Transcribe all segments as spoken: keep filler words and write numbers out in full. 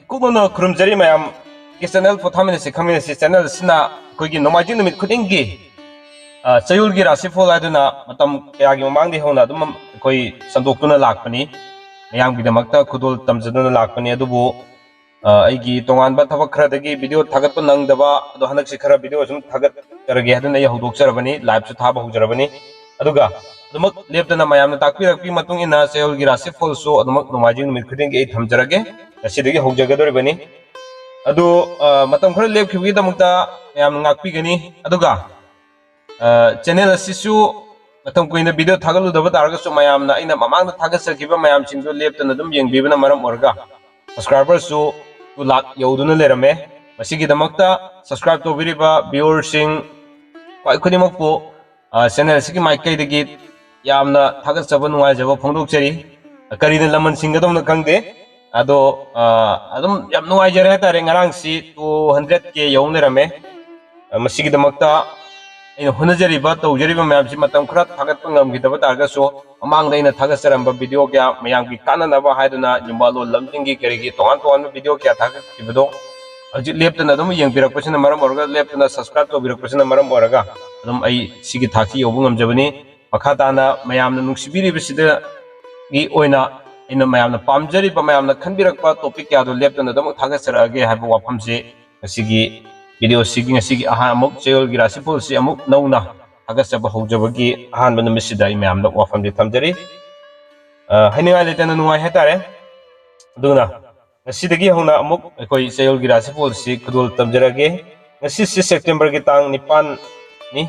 ꯏꯀꯨꯞꯅꯅ ꯈꯨꯔꯨꯝꯖꯔꯤ ꯃꯌꯥꯝ꯫ Channel ꯄꯣꯊꯥꯃꯤꯟꯅꯁꯤ ꯈꯪꯃꯤꯟꯅꯁꯤ channel ꯑꯁꯤꯅ ꯑꯩꯈꯣꯏꯒꯤ ꯅꯣꯡꯃꯥꯏꯖꯤꯡ ꯅꯨꯃꯤꯠ ꯈꯨꯗꯤꯡꯒꯤ, ꯑ, ꯆꯌꯣꯜꯒꯤ ꯔꯥꯁꯤꯐꯣꯜ ꯍꯥꯏꯗꯨꯅ ꯃꯇꯝ ꯀꯌꯥꯒꯤ ꯃꯃꯥꯡꯗꯒꯤ ꯍꯧꯅ ꯑꯗꯨꯝ ꯑꯩꯈꯣꯏ ꯁꯟꯗꯣꯛꯇꯨꯅ ꯂꯥꯛꯄꯅꯤ, ꯃꯌꯥꯝꯒꯤꯗꯃꯛꯇ ꯈꯨꯗꯣꯜ ꯇꯝꯖꯗꯨꯅ ꯂꯥꯛꯄꯅꯤ꯫ ꯑꯗꯨꯕꯨ, ꯑ, ꯑꯩꯒꯤ ꯇꯣꯉꯥꯟꯕ ꯊꯕꯛ ꯈꯔꯗꯒꯤ ꯚꯤꯗꯤꯑꯣ ꯊꯥꯒꯠꯄ ꯅꯪꯗꯕ, ꯑꯗꯣ ꯍꯟꯗꯛꯁꯤ ꯈꯔ ꯚꯤꯗꯤꯑꯣ ꯁꯨꯝ ꯊꯥꯒꯠꯆꯔꯒꯦ ꯍꯥꯏꯗꯨꯅ ꯑꯩ ꯍꯧꯗꯣꯛꯆꯔꯕꯅꯤ, ꯂꯥꯏꯚꯁꯨ ꯊꯥꯕ ꯍꯧꯖꯔꯕꯅꯤ꯫ ꯑꯗꯨꯒ ꯑꯗꯨꯃꯛ ꯂꯦꯞꯇꯅ ꯃꯌꯥꯝꯅ ꯇꯥꯛꯄꯤꯔꯛꯄꯒꯤ ꯃꯇꯨꯡ ꯏꯟꯅ ꯆꯌꯣꯜꯒꯤ ꯔꯥꯁꯤꯐꯣꯜꯁꯨ ꯑꯗꯨꯃꯛ ꯅꯣꯡꯃꯥꯏꯖꯤꯡ ꯅꯨꯃꯤꯠ ꯈꯨꯗꯤꯡꯒꯤ ꯑꯩ ꯊꯝꯖꯔꯒꯦ꯫ ꯉꯁꯤꯗꯒꯤ ꯍꯧꯖꯒꯗꯧꯔꯤꯕꯅꯤ꯫ ꯑꯗꯨ, ꯑ, ꯃꯇꯝ ꯈꯔ ꯂꯦꯞꯈꯤꯕꯒꯤꯗꯃꯛꯇ ꯃꯌꯥꯝꯅ ꯉꯥꯛꯄꯤꯒꯅꯤ꯫ ꯑꯗꯨꯒ, ꯑ, ꯆꯦꯅꯦꯜ ꯑꯁꯤꯁꯨ ꯃꯇꯝ ꯀꯨꯏꯅ ꯚꯤꯗꯤꯑꯣ ꯊꯥꯒꯠꯂꯨꯗꯕ ꯇꯥꯔꯒꯁꯨ ꯃꯌꯥꯝꯅ ꯑꯩꯅ ꯃꯃꯥꯡꯗ ꯊꯥꯒꯠꯆꯈꯤꯕ ꯃꯌꯥꯝꯁꯤꯡꯗꯨ ꯂꯦꯞꯇꯅ ꯑꯗꯨꯝ ꯌꯦꯡꯕꯤꯕꯅ ꯃꯔꯝ ꯑꯣꯏꯔꯒ ꯁꯕꯁꯀ꯭ꯔꯥꯏꯕꯔꯁꯨ two lakh ꯌꯧꯗꯨꯅ ꯂꯩꯔꯝꯃꯦ꯫ ꯃꯁꯤꯒꯤꯗꯃꯛꯇ ꯁꯕꯁꯀ꯭ꯔꯥꯏꯕ ꯇꯧꯕꯤꯔꯤꯕ ꯚꯤꯌꯨꯋꯔꯁꯤꯡ ꯈ꯭ꯋꯥꯏ ꯈꯨꯗꯤꯡꯃꯛꯄꯨ, ꯑ, ꯆꯦꯅꯦꯜ ꯑꯁꯤꯒꯤ ꯃꯥꯏꯀꯩꯗꯒꯤ ꯌꯥꯝꯅ ꯊꯥꯒꯠꯆꯕ, ꯅꯨꯡꯉꯥꯏꯖꯕ ꯐꯣꯡꯗꯣꯛꯆꯔꯤ꯫ ꯀꯔꯤꯅ ꯂꯃꯟ ꯁꯤꯡꯒꯗꯧꯅꯣ ꯈꯪꯗꯦ, ꯑꯗꯣ, ꯑ, ꯑꯗꯨꯝ ꯌꯥꯝ ꯅꯨꯡꯉꯥꯏꯖꯔꯦ ꯍꯥꯏꯇꯥꯔꯦ꯫ ꯉꯔꯥꯡꯁꯤ two hundred K ꯌꯧ ꯂꯩꯔꯝꯃꯦ꯫ ꯑ, ꯃꯁꯤꯒꯤꯗꯃꯛꯇ ꯑꯩꯅ ꯍꯣꯠꯅꯖꯔꯤꯕ, ꯇꯧꯖꯔꯤꯕ ꯃꯌꯥꯝꯁꯤ ꯃꯇꯝ ꯈꯔ ꯊꯥꯒꯠꯄ ꯉꯝꯈꯤꯗꯕ ꯇꯥꯔꯒꯁꯨ, ꯃꯃꯥꯡꯗ ꯑꯩꯅ ꯊꯥꯒꯠꯆꯔꯝꯕ ꯚꯤꯗꯤꯑꯣ ꯀꯌꯥ, ꯃꯌꯥꯝꯒꯤ ꯀꯥꯟꯅꯅꯕ ꯍꯥꯏꯗꯨꯅ ꯌꯨꯝꯕꯥꯜꯂꯣꯟ ꯂꯝꯖꯤꯡꯒꯤ ꯀꯔꯤꯒꯤ ꯇꯣꯉꯥꯟ ꯇꯣꯉꯥꯟꯕ ꯚꯤꯗꯤꯑꯣ ꯀꯌꯥ ꯊꯥꯒꯠꯈꯤꯕꯗꯣ, ꯍꯧꯖꯤꯛ ꯂꯦꯞꯇꯅ ꯑꯗꯨꯝ ꯌꯦꯡꯕꯤꯔꯛꯄꯁꯤꯅ ꯃꯔꯝ ꯑꯣꯏꯔꯒ, ꯂꯦꯞꯇꯅ ꯁꯕꯁꯀ꯭ꯔꯥꯏꯕ ꯇꯧꯕꯤꯔꯛꯄꯁꯤꯅ ꯃꯔꯝ ꯑꯣꯏꯔꯒ ꯑꯗꯨꯝ ꯑꯩ ꯁꯤꯒꯤ ꯊꯥꯛꯁꯤ ꯌꯧꯕ ꯉꯝꯖꯕꯅꯤ꯫ ꯃꯈꯥ ꯇꯥꯅ ꯃꯌꯥꯝꯅ ꯅꯨꯡꯁꯤꯕꯤꯔꯤꯕꯁꯤꯗꯒꯤ ꯑꯣꯏꯅ ꯑꯩꯅ ꯃꯌꯥꯝꯅ ꯄꯥꯝꯖꯔꯤꯕ, ꯃꯌꯥꯝꯅ ꯈꯟꯕꯤꯔꯛꯄ ꯇꯣꯄꯤꯛ ꯀꯌꯥꯗꯣ ꯂꯦꯞꯇꯅ ꯑꯗꯨꯃꯛ ꯊꯥꯒꯠꯆꯔꯛꯑꯒꯦ ꯍꯥꯏꯕ ꯋꯥꯐꯝꯁꯤ ꯉꯁꯤꯒꯤ ꯚꯤꯗꯤꯑꯣꯁꯤꯒꯤ, ꯉꯁꯤꯒꯤ ꯑꯍꯥꯟ-, ꯑꯃꯨꯛ ꯆꯌꯣꯜꯒꯤ ꯔꯥꯁꯤꯐꯣꯜꯁꯤ ꯑꯃꯨꯛ ꯅꯧꯅ ꯊꯥꯒꯠꯆꯕ ꯍꯧꯖꯕꯒꯤ ꯑꯍꯥꯟꯕ ꯅꯨꯃꯤꯠꯁꯤꯗ ꯑꯩ ꯃꯌꯥꯝꯗ ꯋꯥꯐꯝꯗꯤ ꯊꯝꯖꯔꯤ꯫ ꯑ, ꯍꯥꯏꯅꯤꯡꯉꯥꯏ ꯂꯩꯇꯅ ꯅꯨꯡꯉꯥꯏ ꯍꯥꯏꯇꯥꯔꯦ꯫ ꯑꯗꯨꯅ ꯉꯁꯤꯗꯒꯤ ꯍꯧꯅ ꯑꯃꯨꯛ ꯑꯩꯈꯣꯏ ꯆꯌꯣꯜꯒꯤ ꯔꯥꯁꯤꯐꯣꯜꯁꯤ ꯈꯨꯗꯣꯜ ꯇꯝꯖꯔꯒꯦ꯫ ꯉꯁꯤꯁꯤ ꯁꯦꯞꯇꯦꯝꯕꯔꯒꯤ ꯇꯥꯡ ꯅꯤꯄꯥꯟꯅꯤ꯫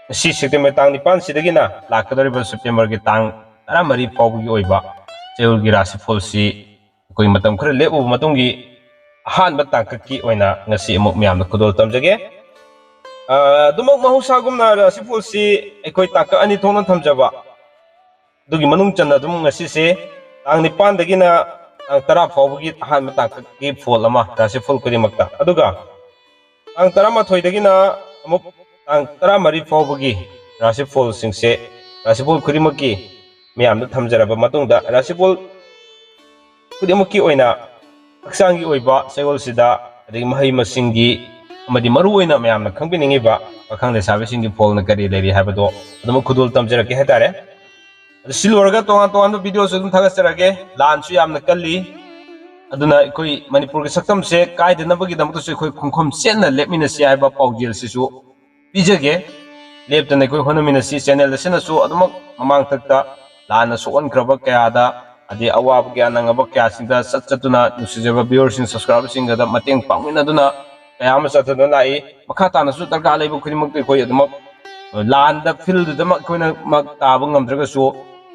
ꯉꯁꯤ ꯁꯦꯞꯇꯦꯝꯕꯔ ꯇꯥꯡ ꯅꯤꯄꯥꯟꯁꯤꯗꯒꯤꯅ ꯂꯥꯛꯀꯗꯧꯔꯤꯕ ꯁꯦꯞꯇꯦꯝꯕꯔꯒꯤ ꯇꯥꯡ ꯇꯔꯥꯃꯔꯤ ꯐꯥꯎꯕꯒꯤ ꯑꯣꯏꯕ ꯆꯌꯣꯜꯒꯤ ꯔꯥꯁꯤꯐꯣꯜꯁꯤ ꯑꯩꯈꯣꯏ ꯃꯇꯝ ꯈꯔ ꯂꯦꯞꯂꯨꯕ ꯃꯇꯨꯡꯒꯤ ꯑꯍꯥꯟꯕ ꯇꯥꯡꯀꯛꯀꯤ ꯑꯣꯏꯅ ꯉꯁꯤ ꯑꯃꯨꯛ ꯃꯌꯥꯝꯗ ꯈꯨꯗꯣꯜ ꯇꯝꯖꯒꯦ꯫ ꯑ, ꯑꯗꯨꯃꯛ ꯃꯍꯧꯁꯥꯒꯨꯝꯅ ꯔꯥꯁꯤꯐꯣꯜꯁꯤ ꯑꯩꯈꯣꯏ ꯇꯥꯡꯀꯛ ꯑꯅꯤ ꯊꯣꯛꯅ ꯊꯝꯖꯕ, ꯑꯗꯨꯒꯤ ꯃꯅꯨꯡ ꯆꯟꯅ ꯑꯗꯨꯝ ꯉꯁꯤꯁꯦ ꯇꯥꯡ ꯅꯤꯄꯥꯟꯗꯒꯤꯅ ꯇꯥꯡ ꯇꯔꯥ ꯐꯥꯎꯕꯒꯤ ꯑꯍꯥꯟꯕ ꯇꯥꯡꯀꯛꯀꯤ ꯐꯣꯜ ꯑꯃ ꯔꯥꯁꯤꯐꯣꯜ ꯈꯨꯗꯤꯡꯃꯛꯇ, ꯑꯗꯨꯒ ꯇꯥꯡ ꯇꯔꯥꯃꯥꯊꯣꯏꯗꯒꯤꯅ ꯑꯃꯨꯛ ꯇꯥꯡ ꯇꯔꯥꯃꯔꯤ ꯐꯥꯎꯕꯒꯤ ꯔꯥꯁꯤꯐꯣꯜꯁꯤꯡꯁꯦ ꯔꯥꯁꯤꯐꯣꯜ ꯈꯨꯗꯤꯡꯃꯛꯀꯤ ꯃꯌꯥꯝꯗ ꯊꯝꯖꯔꯕ ꯃꯇꯨꯡꯗ, ꯔꯥꯁꯤꯐꯣꯜ ꯈꯨꯗꯤꯡꯃꯛꯀꯤ ꯑꯣꯏꯅ ꯍꯛꯆꯥꯡꯒꯤ ꯑꯣꯏꯕ ꯆꯌꯣꯜꯁꯤꯗ, ꯑꯗꯒꯤ ꯃꯍꯩ ꯃꯁꯤꯡꯒꯤ ꯑꯃꯗꯤ ꯃꯔꯨꯑꯣꯏꯅ ꯃꯌꯥꯝꯅ ꯈꯪꯕꯤꯅꯤꯡꯉꯤꯕ ꯄꯥꯈꯪ ꯂꯩꯁꯥꯕꯤꯁꯤꯡꯒꯤ ꯐꯣꯜꯅ ꯀꯔꯤ ꯂꯩꯔꯤ ꯍꯥꯏꯕꯗꯣ ꯑꯗꯨꯃꯛ ꯈꯨꯗꯣꯜ ꯇꯝꯖꯔꯛꯀꯦ ꯍꯥꯏꯇꯥꯔꯦ꯫ ꯑꯗꯨ ꯁꯤ ꯂꯣꯏꯔꯒ ꯇꯣꯉꯥꯟ ꯇꯣꯉꯥꯟꯕ ꯚꯤꯗꯤꯑꯣꯁꯨ ꯑꯗꯨꯝ ꯊꯥꯒꯠꯆꯔꯛꯀꯦ꯫ ꯂꯥꯟꯁꯨ ꯌꯥꯝꯅ ꯀꯜꯂꯤ, ꯑꯗꯨꯅ ꯑꯩꯈꯣꯏ ꯃꯅꯤꯄꯨꯔꯒꯤ ꯁꯛꯇꯝꯁꯦ ꯀꯥꯏꯗꯅꯕꯒꯤꯗꯃꯛꯇꯁꯨ ꯑꯩꯈꯣꯏ ꯈꯣꯡꯈꯣꯝ ꯆꯦꯠꯅ ꯂꯦꯞꯃꯤꯟꯅꯁꯤ ꯍꯥꯏꯕ ꯄꯥꯎꯖꯦꯜꯁꯤꯁꯨ ꯄꯤꯖꯒꯦ꯫ ꯂꯦꯞꯇꯅ ꯑꯩꯈꯣꯏ ꯍꯣꯠꯅꯃꯤꯟꯅꯁꯤ꯫ ꯆꯦꯅꯦꯜ ꯑꯁꯤꯅꯁꯨ ꯑꯗꯨꯃꯛ ꯃꯃꯥꯡꯊꯛꯇ ꯂꯥꯟꯅ ꯁꯣꯛꯍꯟꯈ꯭ꯔꯕ ꯀꯌꯥꯗ, ꯑꯗꯩ ꯑꯋꯥꯕ ꯀꯌꯥ ꯅꯪꯉꯕ ꯀꯌꯥꯁꯤꯡꯗ ꯆꯠ ꯆꯠꯇꯨꯅ ꯅꯨꯡꯁꯤꯖꯕ ꯚꯤꯌꯨꯋꯔꯁꯤꯡ, ꯁꯕꯁꯀ꯭ꯔꯥꯏꯕꯔꯁꯤꯡꯒꯗ ꯃꯇꯦꯡ ꯄꯥꯡꯃꯤꯟꯅꯗꯨꯅ ꯀꯌꯥ ꯑꯃ ꯆꯠꯊꯗꯨꯅ ꯂꯥꯛꯏ꯫ ꯃꯈꯥ ꯇꯥꯅꯁꯨ ꯗꯔꯀꯥꯔ ꯂꯩꯕ ꯈꯨꯗꯤꯡꯃꯛꯇ ꯑꯩꯈꯣꯏ ꯑꯗꯨꯃꯛ ꯂꯥꯟꯗ, ꯐꯤꯜꯗꯨꯗꯃꯛ ꯑꯩꯈꯣꯏꯅꯃꯛ ꯇꯥꯕ ꯉꯝꯗ꯭ꯔꯒꯁꯨ,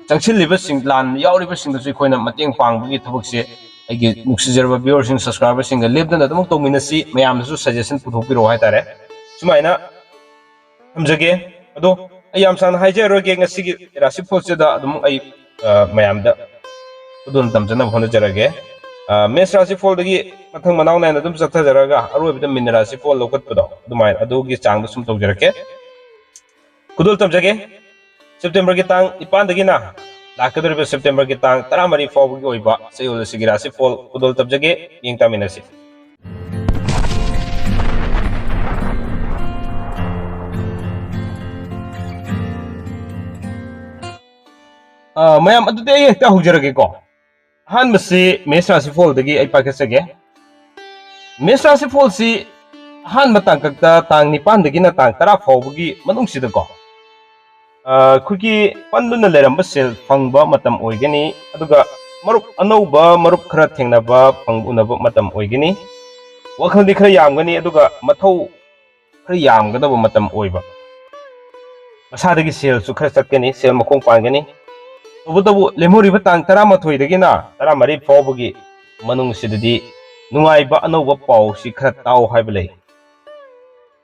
ꯆꯪꯁꯤꯜꯂꯤꯕꯁꯤꯡ, ꯂꯥꯟ ꯌꯥꯎꯔꯤꯕꯁꯤꯡꯗꯁꯨ ꯑꯩꯈꯣꯏꯅ ꯃꯇꯦꯡ ꯄꯥꯡꯕꯒꯤ ꯊꯕꯛꯁꯦ ꯑꯩꯒꯤ ꯅꯨꯡꯁꯤꯖꯔꯕ ꯚꯤꯌꯨꯋꯔꯁꯤꯡ, ꯁꯕꯁꯀ꯭ꯔꯥꯏꯕꯔꯁꯤꯡꯒ ꯂꯦꯞꯇꯅ ꯑꯗꯨꯃꯛ ꯇꯧꯃꯤꯟꯅꯁꯤ꯫ ꯃꯌꯥꯝꯅꯁꯨ ꯁꯖꯦꯁꯟ ꯄꯨꯊꯣꯛꯄꯤꯔꯛꯑꯣ ꯍꯥꯏꯇꯥꯔꯦ꯫ ꯁꯨꯃꯥꯏꯅ ꯊꯝꯖꯒꯦ꯫ ꯑꯗꯣ ꯑꯩ ꯌꯥꯝ ꯁꯥꯡꯅ ꯍꯥꯏꯖꯔꯔꯣꯏꯒꯦ꯫ ꯉꯁꯤꯒꯤ ꯔꯥꯁꯤꯐꯣꯜꯁꯤꯗ ꯑꯗꯨꯝ ꯑꯩ, ꯑ, ꯃꯌꯥꯝꯗ ꯈꯨꯗꯣꯜ ꯇꯝꯖꯅꯕ ꯍꯣꯠꯅꯖꯔꯒꯦ꯫ ꯑ, ꯃꯦꯁ ꯔꯥꯁꯤꯐꯣꯜꯗꯒꯤ ꯃꯊꯪ ꯃꯅꯥꯎ ꯅꯥꯏꯅ ꯑꯗꯨꯝ ꯆꯠꯊꯖꯔꯒ ꯑꯔꯣꯏꯕꯗ ꯃꯤꯟ ꯔꯥꯁꯤꯐꯣꯜ ꯂꯧꯈꯠꯄꯗꯣ, ꯑꯗꯨꯃꯥꯏꯅ ꯑꯗꯨꯒꯤ ꯆꯥꯡꯗ ꯁꯨꯝ ꯇꯧꯖꯔꯛꯀꯦ꯫ ꯈꯨꯗꯣꯜ ꯇꯝꯖꯒꯦ꯫ ꯁꯦꯞꯇꯦꯝꯕꯔꯒꯤ ꯇꯥꯡ ꯅꯤꯄꯥꯟꯗꯒꯤꯅ ꯂꯥꯛꯀꯗꯧꯔꯤꯕ ꯁꯦꯞꯇꯦꯝꯕꯔꯒꯤ ꯇꯥꯡ ꯇꯔꯥꯃꯔꯤ ꯐꯥꯎꯕꯒꯤ ꯑꯣꯏꯕ ꯆꯌꯣꯜ ꯑꯁꯤꯒꯤ ꯔꯥꯁꯤꯐꯣꯜ ꯈꯨꯗꯣꯜ ꯇꯝꯖꯒꯦ꯫ ꯌꯦꯡ ꯇꯥꯃꯤꯟꯅꯁꯤ꯫ ꯑ, ꯃꯌꯥꯝ, ꯑꯗꯨꯗꯤ ꯑꯩ ꯍꯦꯛꯇ ꯍꯧꯖꯔꯒꯦꯀꯣ꯫ ꯑꯍꯥꯟꯕꯁꯤ ꯃꯦꯁ ꯔꯥꯁꯤꯐꯣꯜꯗꯒꯤ ꯑꯩ ꯄꯥꯏꯈꯠꯆꯒꯦ꯫ ꯃꯦꯁ ꯔꯥꯁꯤꯐꯣꯜꯁꯤ ꯑꯍꯥꯟꯕ ꯇꯥꯡꯀꯛꯇ ꯇꯥꯡ ꯅꯤꯄꯥꯟꯗꯒꯤꯅ ꯇꯥꯡ ꯇꯔꯥ ꯐꯥꯎꯕꯒꯤ ꯃꯅꯨꯡꯁꯤꯗꯀꯣ, ꯑ, ꯑꯩꯈꯣꯏꯒꯤ ꯄꯟꯗꯨꯅ ꯂꯩꯔꯝꯕ ꯁꯦꯜ ꯐꯪꯕ ꯃꯇꯝ ꯑꯣꯏꯒꯅꯤ, ꯑꯗꯨꯒ ꯃꯔꯨꯞ ꯑꯅꯧꯕ, ꯃꯔꯨꯞ ꯈꯔ ꯊꯦꯡꯅꯕ, ꯐꯪ-, ꯎꯅꯕ ꯃꯇꯝ ꯑꯣꯏꯒꯅꯤ꯫ ꯋꯥꯈꯜꯗꯤ ꯈꯔ ꯌꯥꯝꯒꯅꯤ, ꯑꯗꯨꯒ ꯃꯊꯧ ꯈꯔ ꯌꯥꯝꯒꯗꯕ ꯃꯇꯝ ꯑꯣꯏꯕ꯫ ꯃꯁꯥꯗꯒꯤ ꯁꯦꯜꯁꯨ ꯈꯔ ꯆꯠꯀꯅꯤ, ꯁꯦꯜ ꯃꯈꯣꯡ ꯄꯥꯟꯒꯅꯤ꯫ ꯇꯧꯕꯇꯕꯨ ꯂꯦꯝꯍꯧꯔꯤꯕ ꯇꯥꯡ ꯇꯔꯥꯃꯥꯊꯣꯏꯗꯒꯤꯅ ꯇꯔꯥꯃꯔꯤ ꯐꯥꯎꯕꯒꯤ ꯃꯅꯨꯡꯁꯤꯗꯗꯤ ꯅꯨꯡꯉꯥꯏꯕ ꯑꯅꯧꯕ ꯄꯥꯎꯁꯤ ꯈꯔ ꯇꯥꯎ ꯍꯥꯏꯕ ꯂꯩ꯫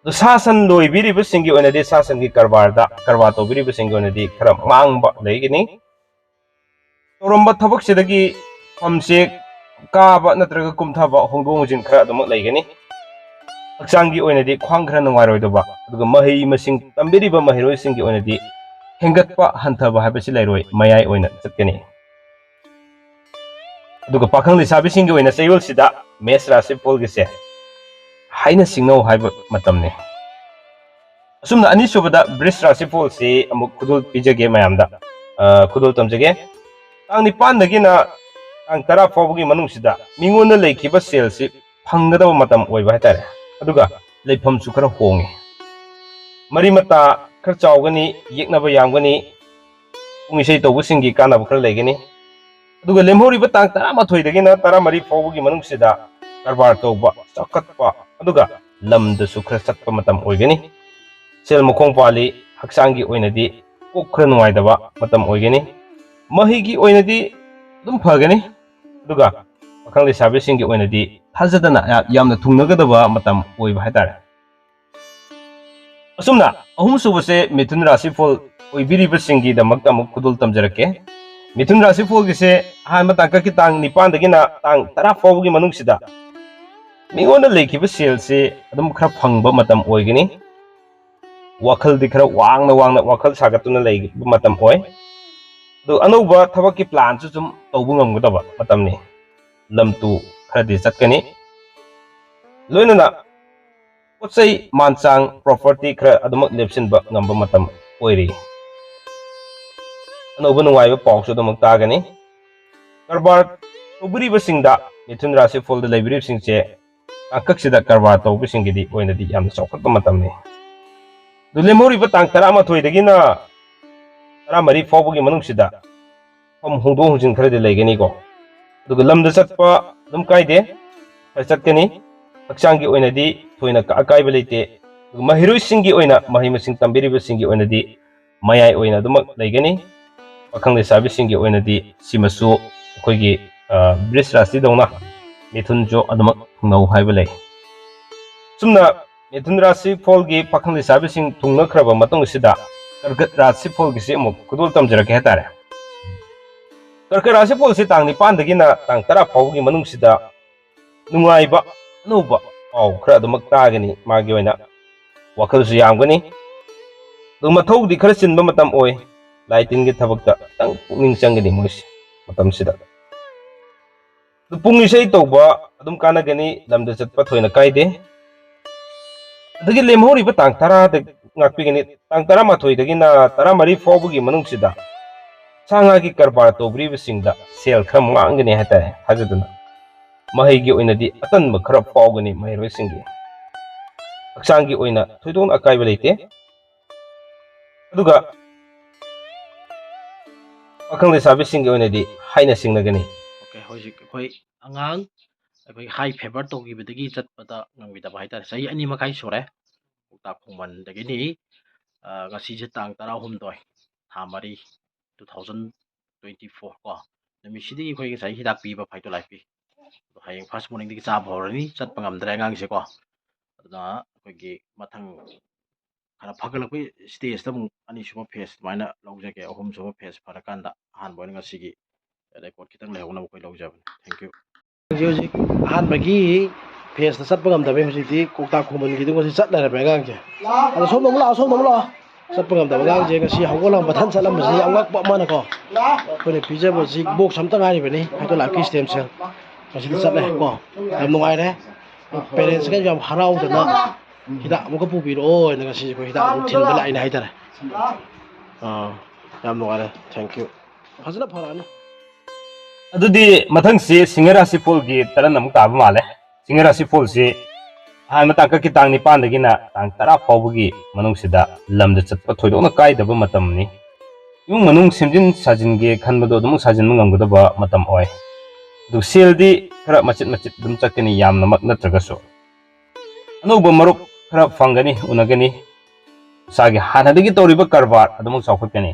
ꯑꯗꯨ ꯁꯥ ꯁꯟ ꯂꯣꯏꯕꯤꯔꯤꯕꯁꯤꯡꯒꯤ ꯑꯣꯏꯅꯗꯤ, ꯁꯥ ꯁꯟꯒꯤ ꯀꯔꯕꯥꯔꯗ, ꯀꯔꯕꯥꯔ ꯇꯧꯕꯤꯔꯤꯕꯁꯤꯡꯒꯤ ꯑꯣꯏꯅꯗꯤ ꯈꯔ ꯃꯥꯡꯕ ꯂꯩꯒꯅꯤ꯫ ꯇꯧꯔꯝꯕ ꯊꯕꯛꯁꯤꯗꯒꯤ ꯐꯝꯁꯦ ꯀꯥꯕ ꯅꯠꯇ꯭ꯔꯒ ꯀꯨꯝꯊꯕ, ꯍꯣꯡꯗꯣꯛ ꯍꯣꯡꯖꯤꯟ ꯈꯔ ꯑꯗꯨꯃꯛ ꯂꯩꯒꯅꯤ꯫ ꯍꯛꯆꯥꯡꯒꯤ ꯑꯣꯏꯅꯗꯤ ꯈ꯭ꯋꯥꯡ ꯈꯔ ꯅꯨꯡꯉꯥꯏꯔꯣꯏꯗꯕ, ꯑꯗꯨꯒ ꯃꯍꯩ ꯃꯁꯤꯡ ꯇꯝꯕꯤꯔꯤꯕ ꯃꯍꯩꯔꯣꯏꯁꯤꯡꯒꯤ ꯑꯣꯏꯅꯗꯤ ꯍꯦꯟꯒꯠꯄ ꯍꯟꯊꯕ ꯍꯥꯏꯕꯁꯤ ꯂꯩꯔꯣꯏ, ꯃꯌꯥꯏ ꯑꯣꯏꯅ ꯆꯠꯀꯅꯤ꯫ ꯑꯗꯨꯒ ꯄꯥꯈꯪ ꯂꯩꯁꯥꯕꯤꯁꯤꯡꯒꯤ ꯑꯣꯏꯅ ꯆꯌꯣꯜꯁꯤꯗ ꯃꯦꯁ ꯔꯥꯁꯤꯐꯣꯜꯒꯤꯁꯦ ꯍꯥꯏꯅ ꯁꯤꯡꯅꯧ ꯍꯥꯏꯕ ꯃꯇꯝꯅꯤ꯫ ꯑꯁꯨꯝꯅ ꯑꯅꯤꯁꯨꯕꯗ ꯕ꯭ꯔꯤꯁ ꯔꯥꯁꯤꯐꯣꯜꯁꯤ ꯑꯃꯨꯛ ꯈꯨꯗꯣꯜ ꯄꯤꯖꯒꯦ ꯃꯌꯥꯝꯗ, ꯑ, ꯈꯨꯗꯣꯜ ꯇꯝꯖꯒꯦ꯫ ꯇꯥꯡ ꯅꯤꯄꯥꯟꯗꯒꯤꯅ ꯇꯥꯡ ꯇꯔꯥ ꯐꯥꯎꯕꯒꯤ ꯃꯅꯨꯡꯁꯤꯗ ꯃꯤꯉꯣꯟꯗ ꯂꯩꯈꯤꯕ ꯁꯦꯜꯁꯤ ꯐꯪꯒꯗꯕ ꯃꯇꯝ ꯑꯣꯏꯕ ꯍꯥꯏꯇꯥꯔꯦ꯫ ꯑꯗꯨꯒ ꯂꯩꯐꯝꯁꯨ ꯈꯔ ꯍꯣꯡꯉꯤ꯫ ꯃꯔꯤ ꯃꯇꯥ ꯈꯔ ꯆꯥꯎꯒꯅꯤ, ꯌꯦꯛꯅꯕ ꯌꯥꯝꯒꯅꯤ, ꯄꯨꯡ ꯏꯁꯩ ꯇꯧꯕꯁꯤꯡꯒꯤ ꯀꯥꯟꯅꯕ ꯈꯔ ꯂꯩꯒꯅꯤ꯫ ꯑꯗꯨꯒ ꯂꯦꯝꯍꯧꯔꯤꯕ ꯇꯥꯡ ꯇꯔꯥꯃꯥꯊꯣꯏꯗꯒꯤꯅ ꯇꯔꯥꯃꯔꯤ ꯐꯥꯎꯕꯒꯤ ꯃꯅꯨꯡꯁꯤꯗ ꯀꯔꯕꯥꯔ ꯇꯧꯕ, ꯆꯥꯎꯈꯠꯄ, ꯑꯗꯨꯒ ꯂꯝꯗꯁꯨ ꯈꯔ ꯆꯠꯄ ꯃꯇꯝ ꯑꯣꯏꯒꯅꯤ꯫ ꯁꯦꯜ ꯃꯈꯣꯡ ꯄꯥꯜꯂꯤ, ꯍꯛꯆꯥꯡꯒꯤ ꯑꯣꯏꯅꯗꯤ ꯀꯣꯛ ꯈꯔ ꯅꯨꯡꯉꯥꯏꯇꯕ ꯃꯇꯝ ꯑꯣꯏꯒꯅꯤ꯫ ꯃꯍꯩꯒꯤ ꯑꯣꯏꯅꯗꯤ ꯑꯗꯨꯝ ꯐꯒꯅꯤ, ꯑꯗꯨꯒ ꯄꯥꯈꯪ ꯂꯩꯁꯥꯕꯤꯁꯤꯡꯒꯤ ꯑꯣꯏꯅꯗꯤ ꯊꯥꯖꯗꯅ ꯌꯥꯝꯅ ꯊꯨꯡꯅꯒꯗꯕ ꯃꯇꯝ ꯑꯣꯏꯕ ꯍꯥꯏꯇꯥꯔꯦ꯫ ꯑꯁꯨꯝꯅ ꯑꯍꯨꯝꯁꯨꯕꯁꯦ ꯃꯤꯊꯨꯟ ꯔꯥꯁꯤꯐꯣꯜ ꯑꯣꯏꯕꯤꯔꯤꯕꯁꯤꯡꯒꯤꯗꯃꯛꯇ ꯑꯃꯨꯛ ꯈꯨꯗꯣꯜ ꯇꯝꯖꯔꯛꯀꯦ꯫ ꯃꯤꯊꯨꯟ ꯔꯥꯁꯤꯐꯣꯜꯒꯤꯁꯦ ꯑꯍꯥꯟꯕ ꯇꯥꯡꯀꯛꯀꯤ ꯇꯥꯡ ꯅꯤꯄꯥꯟꯗꯒꯤꯅ ꯇꯥꯡ ꯇꯔꯥ ꯐꯥꯎꯕꯒꯤ ꯃꯅꯨꯡꯁꯤꯗ ꯃꯤꯉꯣꯟꯗ ꯂꯩꯈꯤꯕ ꯁꯦꯜꯁꯦ ꯑꯗꯨꯝ ꯈꯔ ꯐꯪꯕ ꯃꯇꯝ ꯑꯣꯏꯒꯅꯤ꯫ ꯋꯥꯈꯜꯗꯤ ꯈꯔ ꯋꯥꯡꯅ ꯋꯥꯡꯅ ꯋꯥꯈꯜ ꯁꯥꯒꯠꯇꯨꯅ ꯂꯩꯕ ꯃꯇꯝ ꯑꯣꯏ꯫ ꯑꯗꯨ ꯑꯅꯧꯕ ꯊꯕꯛꯀꯤ ꯄ꯭ꯂꯥꯟꯁꯨ ꯁꯨꯝ ꯇꯧꯕ ꯉꯝꯒꯗꯕ ꯃꯇꯝꯅꯤ꯫ ꯂꯝ ꯇꯨ ꯈꯔꯗꯤ ꯆꯠꯀꯅꯤ꯫ ꯂꯣꯏꯅꯅ ꯄꯣꯠ ꯆꯩ ꯃꯥꯟ ꯆꯥꯡ, ꯄ꯭ꯔꯣꯄꯔꯇꯤ ꯈꯔ ꯑꯗꯨꯃꯛ ꯂꯦꯞꯁꯤꯟꯕ ꯉꯝꯕ ꯃꯇꯝ ꯑꯣꯏꯔꯤ꯫ ꯑꯅꯧꯕ ꯅꯨꯡꯉꯥꯏꯕ ꯄꯥꯎꯁꯨ ꯑꯗꯨꯃꯛ ꯇꯥꯒꯅꯤ꯫ ꯀꯔꯕꯥꯔ ꯇꯧꯕꯤꯔꯤꯕꯁꯤꯡꯗ, ꯃꯤꯊꯨꯟ ꯔꯥꯁꯤꯐꯣꯜꯗ ꯂꯩꯕꯤꯔꯤꯕꯁꯤꯡꯁꯦ, ꯇꯥꯡꯀꯛꯁꯤꯗ ꯀꯔꯕꯥꯔ ꯇꯧꯕꯁꯤꯡꯒꯤꯗꯤ ꯑꯣꯏꯅꯗꯤ ꯌꯥꯝꯅ ꯆꯥꯎꯈꯠꯄ ꯃꯇꯝꯅꯤ꯫ ꯑꯗꯨ ꯂꯦꯝꯍꯧꯔꯤꯕ ꯇꯥꯡ ꯇꯔꯥꯃꯥꯊꯣꯏꯗꯒꯤꯅ ꯇꯔꯥꯃꯔꯤ ꯐꯥꯎꯕꯒꯤ ꯃꯅꯨꯡꯁꯤꯗ ꯃꯐꯝ ꯍꯣꯡꯗꯣꯛ ꯍꯣꯡꯖꯤꯟ ꯈꯔꯗꯤ ꯂꯩꯒꯅꯤꯀꯣ꯫ ꯑꯗꯨꯒ ꯂꯝꯗ ꯆꯠꯄ ꯑꯗꯨꯝ ꯀꯥꯏꯗꯦ, ꯈꯔ ꯆꯠꯀꯅꯤ꯫ ꯍꯛꯆꯥꯡꯒꯤ ꯑꯣꯏꯅꯗꯤ ꯊꯣꯏꯅ ꯑꯀꯥꯏꯕ ꯂꯩꯇꯦ꯫ ꯑꯗꯨꯒ ꯃꯍꯩꯔꯣꯏꯁꯤꯡꯒꯤ ꯑꯣꯏꯅ, ꯃꯍꯩ ꯃꯁꯤꯡ ꯇꯝꯕꯤꯔꯤꯕꯁꯤꯡꯒꯤ ꯑꯣꯏꯅꯗꯤ ꯃꯌꯥꯏ ꯑꯣꯏꯅ ꯑꯗꯨꯃꯛ ꯂꯩꯒꯅꯤ꯫ ꯄꯥꯈꯪ ꯂꯩꯁꯥꯕꯤꯁꯤꯡꯒꯤ ꯑꯣꯏꯅꯗꯤ ꯁꯤꯃꯁꯨ ꯑꯩꯈꯣꯏꯒꯤ, ꯑ, ꯕ꯭ꯔꯤꯁ ꯔꯥꯁꯤꯗꯧꯅ ꯃꯤꯊꯨꯟꯁꯨ ꯑꯗꯨꯃꯛ ꯊꯨꯡꯅꯧ ꯍꯥꯏꯕ ꯂꯩ꯫ ꯁꯨꯝꯅ ꯃꯤꯊꯨꯟ ꯔꯥꯁꯤꯐꯣꯜꯒꯤ ꯄꯥꯈꯪ ꯂꯩꯁꯥꯕꯤꯁꯤꯡ ꯊꯨꯡꯅꯈ꯭ꯔꯕ ꯃꯇꯨꯡꯁꯤꯗ ꯀꯔꯀꯠ ꯔꯥꯁꯤꯐꯣꯜꯒꯤꯁꯤ ꯑꯃꯨꯛ ꯈꯨꯗꯣꯜ ꯇꯝꯖꯔꯛꯀꯦ ꯍꯥꯏꯇꯥꯔꯦ꯫ ꯀꯔꯀꯠ ꯔꯥꯁꯤꯐꯣꯜꯁꯤ ꯇꯥꯡ ꯅꯤꯄꯥꯟꯗꯒꯤꯅ ꯇꯥꯡ ꯇꯔꯥ ꯐꯥꯎꯕꯒꯤ ꯃꯅꯨꯡꯁꯤꯗ ꯅꯨꯡꯉꯥꯏꯕ ꯑꯅꯧꯕ ꯄꯥꯎ ꯈꯔ ꯑꯗꯨꯃꯛ ꯇꯥꯒꯅꯤ꯫ ꯃꯥꯒꯤ ꯑꯣꯏꯅ ꯋꯥꯈꯜꯁꯨ ꯌꯥꯝꯒꯅꯤ꯫ ꯑꯗꯨ ꯃꯊꯧꯗꯤ ꯈꯔ ꯆꯤꯟꯕ ꯃꯇꯝ ꯑꯣꯏ꯫ ꯂꯥꯏ ꯇꯤꯟꯒꯤ ꯊꯕꯛꯇ ꯈꯤꯇꯪ ꯄꯨꯛꯅꯤꯡ ꯆꯪꯒꯅꯤ ꯃꯣꯏꯁꯦ ꯃꯇꯝꯁꯤꯗ꯫ ꯑꯗꯨ ꯄꯨꯡ ꯏꯁꯩ ꯇꯧꯕ ꯑꯗꯨꯝ ꯀꯥꯟꯅꯒꯅꯤ, ꯂꯝꯗ ꯆꯠꯄ ꯊꯣꯏꯅ ꯀꯥꯏꯗꯦ꯫ ꯑꯗꯒꯤ ꯂꯦꯝꯍꯧꯔꯤꯕ ꯇꯥꯡ ꯇꯔꯥꯗ ꯉꯥꯛꯄꯤꯒꯅꯤ꯫ ꯇꯥꯡ ꯇꯔꯥꯃꯥꯊꯣꯏꯗꯒꯤꯅ ꯇꯔꯥꯃꯔꯤ ꯐꯥꯎꯕꯒꯤ ꯃꯅꯨꯡꯁꯤꯗ ꯁꯥ ꯉꯥꯒꯤ ꯀꯔꯕꯥꯔ ꯇꯧꯕꯤꯔꯤꯕꯁꯤꯡꯗ ꯁꯦꯜ ꯈꯔ ꯃꯥꯡꯒꯅꯤ ꯍꯥꯏꯇꯥꯔꯦ꯫ ꯊꯥꯖꯗꯨꯅ ꯃꯍꯩꯒꯤ ꯑꯣꯏꯅꯗꯤ ꯑꯇꯟꯕ ꯈꯔ ꯐꯥꯎꯒꯅꯤ ꯃꯍꯩꯔꯣꯏꯁꯤꯡꯒꯤ꯫ ꯍꯛꯆꯥꯡꯒꯤ ꯑꯣꯏꯅ ꯊꯣꯏꯗꯣꯛꯅ ꯑꯀꯥꯏꯕ ꯂꯩꯇꯦ꯫ ꯑꯗꯨꯒ ꯄꯥꯈꯪ ꯂꯩꯁꯥꯕꯤꯁꯤꯡꯒꯤ ꯑꯣꯏꯅꯗꯤ ꯍꯥꯏꯅ ꯁꯤꯡꯅꯒꯅꯤ꯫ ꯑꯣꯀꯦ, ꯍꯧꯖꯤꯛ ꯑꯩꯈꯣꯏ ꯑꯉꯥꯡ ꯑꯩꯈꯣꯏ ꯍꯥꯏ ꯐꯦꯚꯔ ꯇꯧꯈꯤꯕꯗꯒꯤ ꯆꯠꯄꯗ ꯉꯝꯈꯤꯗꯕ ꯍꯥꯏꯇꯥꯔꯦ꯫ ꯆꯍꯤ ꯑꯅꯤ ꯃꯈꯥꯏ ꯁꯨꯔꯦ ꯀꯣꯛꯇꯥ ꯈꯣꯡꯃꯟꯗꯒꯤꯅꯤ꯫ ꯑ, ꯉꯁꯤꯁꯦ ꯇꯥꯡ ꯇꯔꯥꯍꯨꯝꯗꯣꯏ, ꯊꯥ ꯃꯔꯤ, two thousand twenty four ꯀꯣ, ꯅꯨꯃꯤꯠꯁꯤꯗꯒꯤ ꯑꯩꯈꯣꯏ ꯉꯁꯥꯏ ꯍꯤꯗꯥꯛ ꯄꯤꯕ ꯐꯥꯏꯇꯣꯂꯥꯏꯠ ꯄꯤ꯫ ꯑꯗꯣ ꯍꯌꯦꯡ ꯐꯥꯔꯁ ꯃꯣꯔꯅꯤꯡꯗꯒꯤ ꯆꯥꯕ ꯍꯧꯔꯅꯤ꯫ ꯆꯠꯄ ꯉꯝꯗ꯭ꯔꯦ ꯑꯉꯥꯡꯁꯦꯀꯣ꯫ ꯑꯗꯨꯅ ꯑꯩꯈꯣꯏꯒꯤ ꯃꯊꯪ ꯈꯔ ꯐꯒꯠꯂꯛꯄꯒꯤ ꯁ꯭ꯇꯦꯖꯇ ꯑꯃꯨꯛ ꯑꯅꯤꯁꯨꯕ ꯐꯦꯁ ꯑꯗꯨꯃꯥꯏꯅ ꯂꯧꯖꯒꯦ꯫ ꯑꯍꯨꯝꯁꯨꯕ ꯐꯦꯁ ꯐꯔꯀꯥꯟꯗ ꯑꯍꯥꯟꯕ ꯑꯣꯏꯅ ꯉꯁꯤꯒꯤ ꯔꯦꯀꯣꯔꯠ ꯈꯤꯇꯪ ꯂꯩꯍꯧꯅꯕ ꯑꯩꯈꯣꯏ ꯂꯧꯖꯕꯅꯤ꯫ ꯊꯦꯡꯀ꯭ꯌꯨ꯫ ꯍꯧꯖꯤꯛ ꯍꯧꯖꯤꯛ ꯑꯍꯥꯟꯕꯒꯤ ꯐꯦꯁꯇ ꯆꯠꯄ ꯉꯝꯗꯕꯩ ꯍꯧꯖꯤꯛꯇꯤ ꯀꯣꯛꯇꯥ ꯈꯣꯡꯃꯟꯒꯤꯗꯨ ꯉꯁꯤ ꯆꯠ ꯂꯩꯔꯝꯃꯦ ꯑꯉꯥꯡꯁꯦ꯫ ꯑꯗꯣ ꯁꯣꯝꯗ ꯑꯃꯨꯛ ꯂꯥꯛꯑꯣ, ꯁꯣꯝꯗ ꯑꯃꯨꯛ ꯂꯥꯛꯑꯣ꯫ ꯆꯠꯄ ꯉꯝꯗꯕ ꯑꯉꯥꯡꯁꯦ ꯉꯁꯤ ꯍꯧꯒꯠꯂꯒ ꯃꯊꯟ ꯆꯠꯂꯝꯕꯁꯤ ꯌꯥꯝ ꯉꯛꯄ ꯑꯃꯅꯀꯣ꯫ ꯑꯩꯈꯣꯏꯅ ꯄꯤꯖꯕꯁꯤ ꯕꯣꯛꯁ ꯑꯝꯇ ꯉꯥꯏꯔꯤꯕꯅꯤ, ꯐꯥꯏꯇꯣꯂꯥꯏꯐꯀꯤ ꯁ꯭ꯇꯦꯝ ꯁꯦꯜ꯫ ꯉꯁꯤꯗꯤ ꯆꯠꯂꯦ ꯀꯣ꯫ ꯌꯥꯝ ꯅꯨꯡꯉꯥꯏꯔꯦ꯫ ꯄꯦꯔꯦꯟꯁꯀ ꯌꯥꯝ ꯍꯔꯥꯎꯗꯅ ꯍꯤꯗꯥꯛ ꯑꯃꯨꯛꯀ ꯄꯨꯕꯤꯔꯛꯑꯣ ꯍꯥꯏꯅ ꯉꯁꯤ ꯑꯩꯈꯣꯏ ꯍꯤꯗꯥꯛ ꯑꯃꯨꯛ ꯊꯤꯟꯕ ꯂꯥꯛꯏꯅꯦ ꯍꯥꯏꯇꯥꯔꯦ꯫ ꯑꯥ, ꯌꯥꯝ ꯅꯨꯡꯉꯥꯏꯔꯦ꯫ ꯊꯦꯡꯀ꯭ꯌꯨ꯫ ꯐꯖꯅ ꯐꯔꯛꯑꯅꯤ꯫ ꯑꯗꯨꯗꯤ ꯃꯊꯪꯁꯤ ꯁꯤꯡꯍ ꯔꯥꯁꯤꯐꯣꯜꯒꯤ ꯇꯔꯟ ꯑꯃꯨꯛ ꯇꯥꯕ ꯃꯥꯜꯂꯦ꯫ ꯁꯤꯡꯍ ꯔꯥꯁꯤꯐꯣꯜꯁꯤ ꯑꯍꯥꯟꯕ ꯇꯥꯡꯀꯛꯀꯤ ꯇꯥꯡ ꯅꯤꯄꯥꯟꯗꯒꯤꯅ ꯇꯥꯡ ꯇꯔꯥ ꯐꯥꯎꯕꯒꯤ ꯃꯅꯨꯡꯁꯤꯗ ꯂꯝꯗ ꯆꯠꯄ ꯊꯣꯏꯗꯣꯛꯅ ꯀꯥꯏꯗꯕ ꯃꯇꯝꯅꯤ꯫ ꯏꯃꯨꯡ ꯃꯅꯨꯡ ꯁꯦꯝꯖꯤꯟ ꯁꯥꯖꯤꯟꯒꯦ ꯈꯟꯕꯗꯣ ꯑꯗꯨꯃꯛ ꯁꯥꯖꯤꯟꯕ ꯉꯝꯒꯗꯕ ꯃꯇꯝ ꯑꯣꯏ꯫ ꯑꯗꯨ ꯁꯦꯜꯗꯤ ꯈꯔ ꯃꯆꯤꯠ ꯃꯆꯤꯠ ꯑꯗꯨꯝ ꯆꯠꯀꯅꯤ, ꯌꯥꯝꯅꯃꯛ ꯅꯠꯇ꯭ꯔꯒꯁꯨ꯫ ꯑꯅꯧꯕ ꯃꯔꯨꯞ ꯈꯔ ꯐꯪꯒꯅꯤ, ꯎꯅꯒꯅꯤ꯫ ꯏꯁꯥꯒꯤ ꯍꯥꯟꯅꯗꯒꯤ ꯇꯧꯔꯤꯕ ꯀꯔꯕꯥꯔ ꯑꯗꯨꯃꯛ ꯆꯥꯎꯈꯠꯀꯅꯤ꯫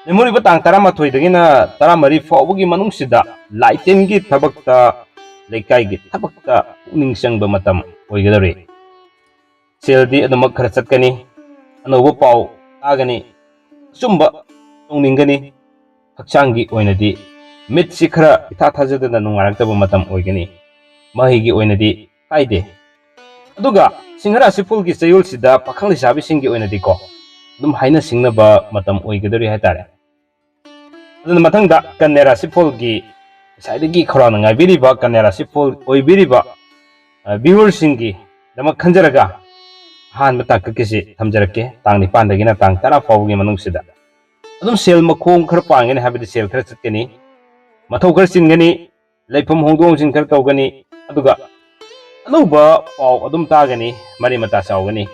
ꯂꯦꯝꯍꯧꯔꯤꯕ ꯇꯥꯡ ꯇꯔꯥꯃꯥꯊꯣꯏꯗꯒꯤꯅ ꯇꯔꯥꯃꯔꯤ ꯐꯥꯎꯕꯒꯤ ꯃꯅꯨꯡꯁꯤꯗ ꯂꯥꯏꯇꯦꯟꯒꯤ ꯊꯕꯛꯇ, ꯂꯩꯀꯥꯏꯒꯤ ꯊꯕꯛꯇ ꯄꯨꯛꯅꯤꯡ ꯆꯪꯕ ꯃꯇꯝ ꯑꯣꯏꯒꯗꯧꯔꯤ꯫ ꯁꯦꯜꯗꯤ ꯑꯗꯨꯃꯛ ꯈꯔ ꯆꯠꯀꯅꯤ, ꯑꯅꯧꯕ ꯄꯥꯎ ꯇꯥꯒꯅꯤ, ꯑꯆꯨꯝꯕ ꯇꯧꯅꯤꯡꯒꯅꯤ꯫ ꯍꯛꯆꯥꯡꯒꯤ ꯑꯣꯏꯅꯗꯤ ꯃꯤꯠꯁꯤ ꯈꯔ ꯏꯊꯥ ꯊꯥꯖꯗꯅ ꯅꯨꯡꯉꯥꯏꯔꯛꯇꯕ ꯃꯇꯝ ꯑꯣꯏꯒꯅꯤ꯫ ꯃꯍꯩꯒꯤ ꯑꯣꯏꯅꯗꯤ ꯀꯥꯏꯗꯦ꯫ ꯑꯗꯨꯒ ꯁꯤꯡꯍ ꯔꯥꯁꯤꯐꯣꯜꯒꯤ ꯆꯌꯣꯜꯁꯤꯗ ꯄꯥꯈꯪ ꯂꯩꯁꯥꯕꯤꯁꯤꯡꯒꯤ ꯑꯣꯏꯅꯗꯤꯀꯣ, ꯑꯗꯨꯝ ꯍꯥꯏꯅ ꯁꯤꯡꯅꯕ ꯃꯇꯝ ꯑꯣꯏꯒꯗꯧꯔꯤ ꯍꯥꯏꯇꯥꯔꯦ꯫ ꯑꯗꯨꯅ ꯃꯊꯪꯗ ꯀꯟꯌꯥ ꯔꯥꯁꯤꯐꯣꯜꯒꯤ ꯉꯁꯥꯏꯗꯒꯤ ꯈꯧꯔꯥꯡꯅ ꯉꯥꯏꯕꯤꯔꯤꯕ ꯀꯟꯌꯥ ꯔꯥꯁꯤꯐꯣꯜ ꯑꯣꯏꯕꯤꯔꯤꯕ, ꯑ, viewerꯁꯤꯡꯒꯤꯗꯃꯛ ꯈꯟꯖꯔꯒ ꯑꯍꯥꯟꯕ ꯇꯥꯡꯀꯛꯀꯤꯁꯤ ꯊꯝꯖꯔꯛꯀꯦ꯫ ꯇꯥꯡ ꯅꯤꯄꯥꯟꯗꯒꯤꯅ ꯇꯥꯡ ꯇꯔꯥ ꯐꯥꯎꯕꯒꯤ ꯃꯅꯨꯡꯁꯤꯗ ꯑꯗꯨꯝ ꯁꯦꯜ ꯃꯈꯣꯡ ꯈꯔ ꯄꯥꯡꯒꯅꯤ, ꯍꯥꯏꯕꯗꯤ ꯁꯦꯜ ꯈꯔ ꯆꯠꯀꯅꯤ, ꯃꯊꯧ ꯈꯔ ꯆꯤꯟꯒꯅꯤ, ꯂꯩꯐꯝ ꯍꯣꯡꯗꯣꯛ ꯍꯣꯡꯖꯤꯟ ꯈꯔ ꯇꯧꯒꯅꯤ, ꯑꯗꯨꯒ ꯑꯅꯧꯕ ꯄꯥꯎ ꯑꯗꯨꯝ ꯇꯥꯒꯅꯤ, ꯃꯔꯤ ꯃꯇꯥ ꯆꯥꯎꯒꯅꯤ,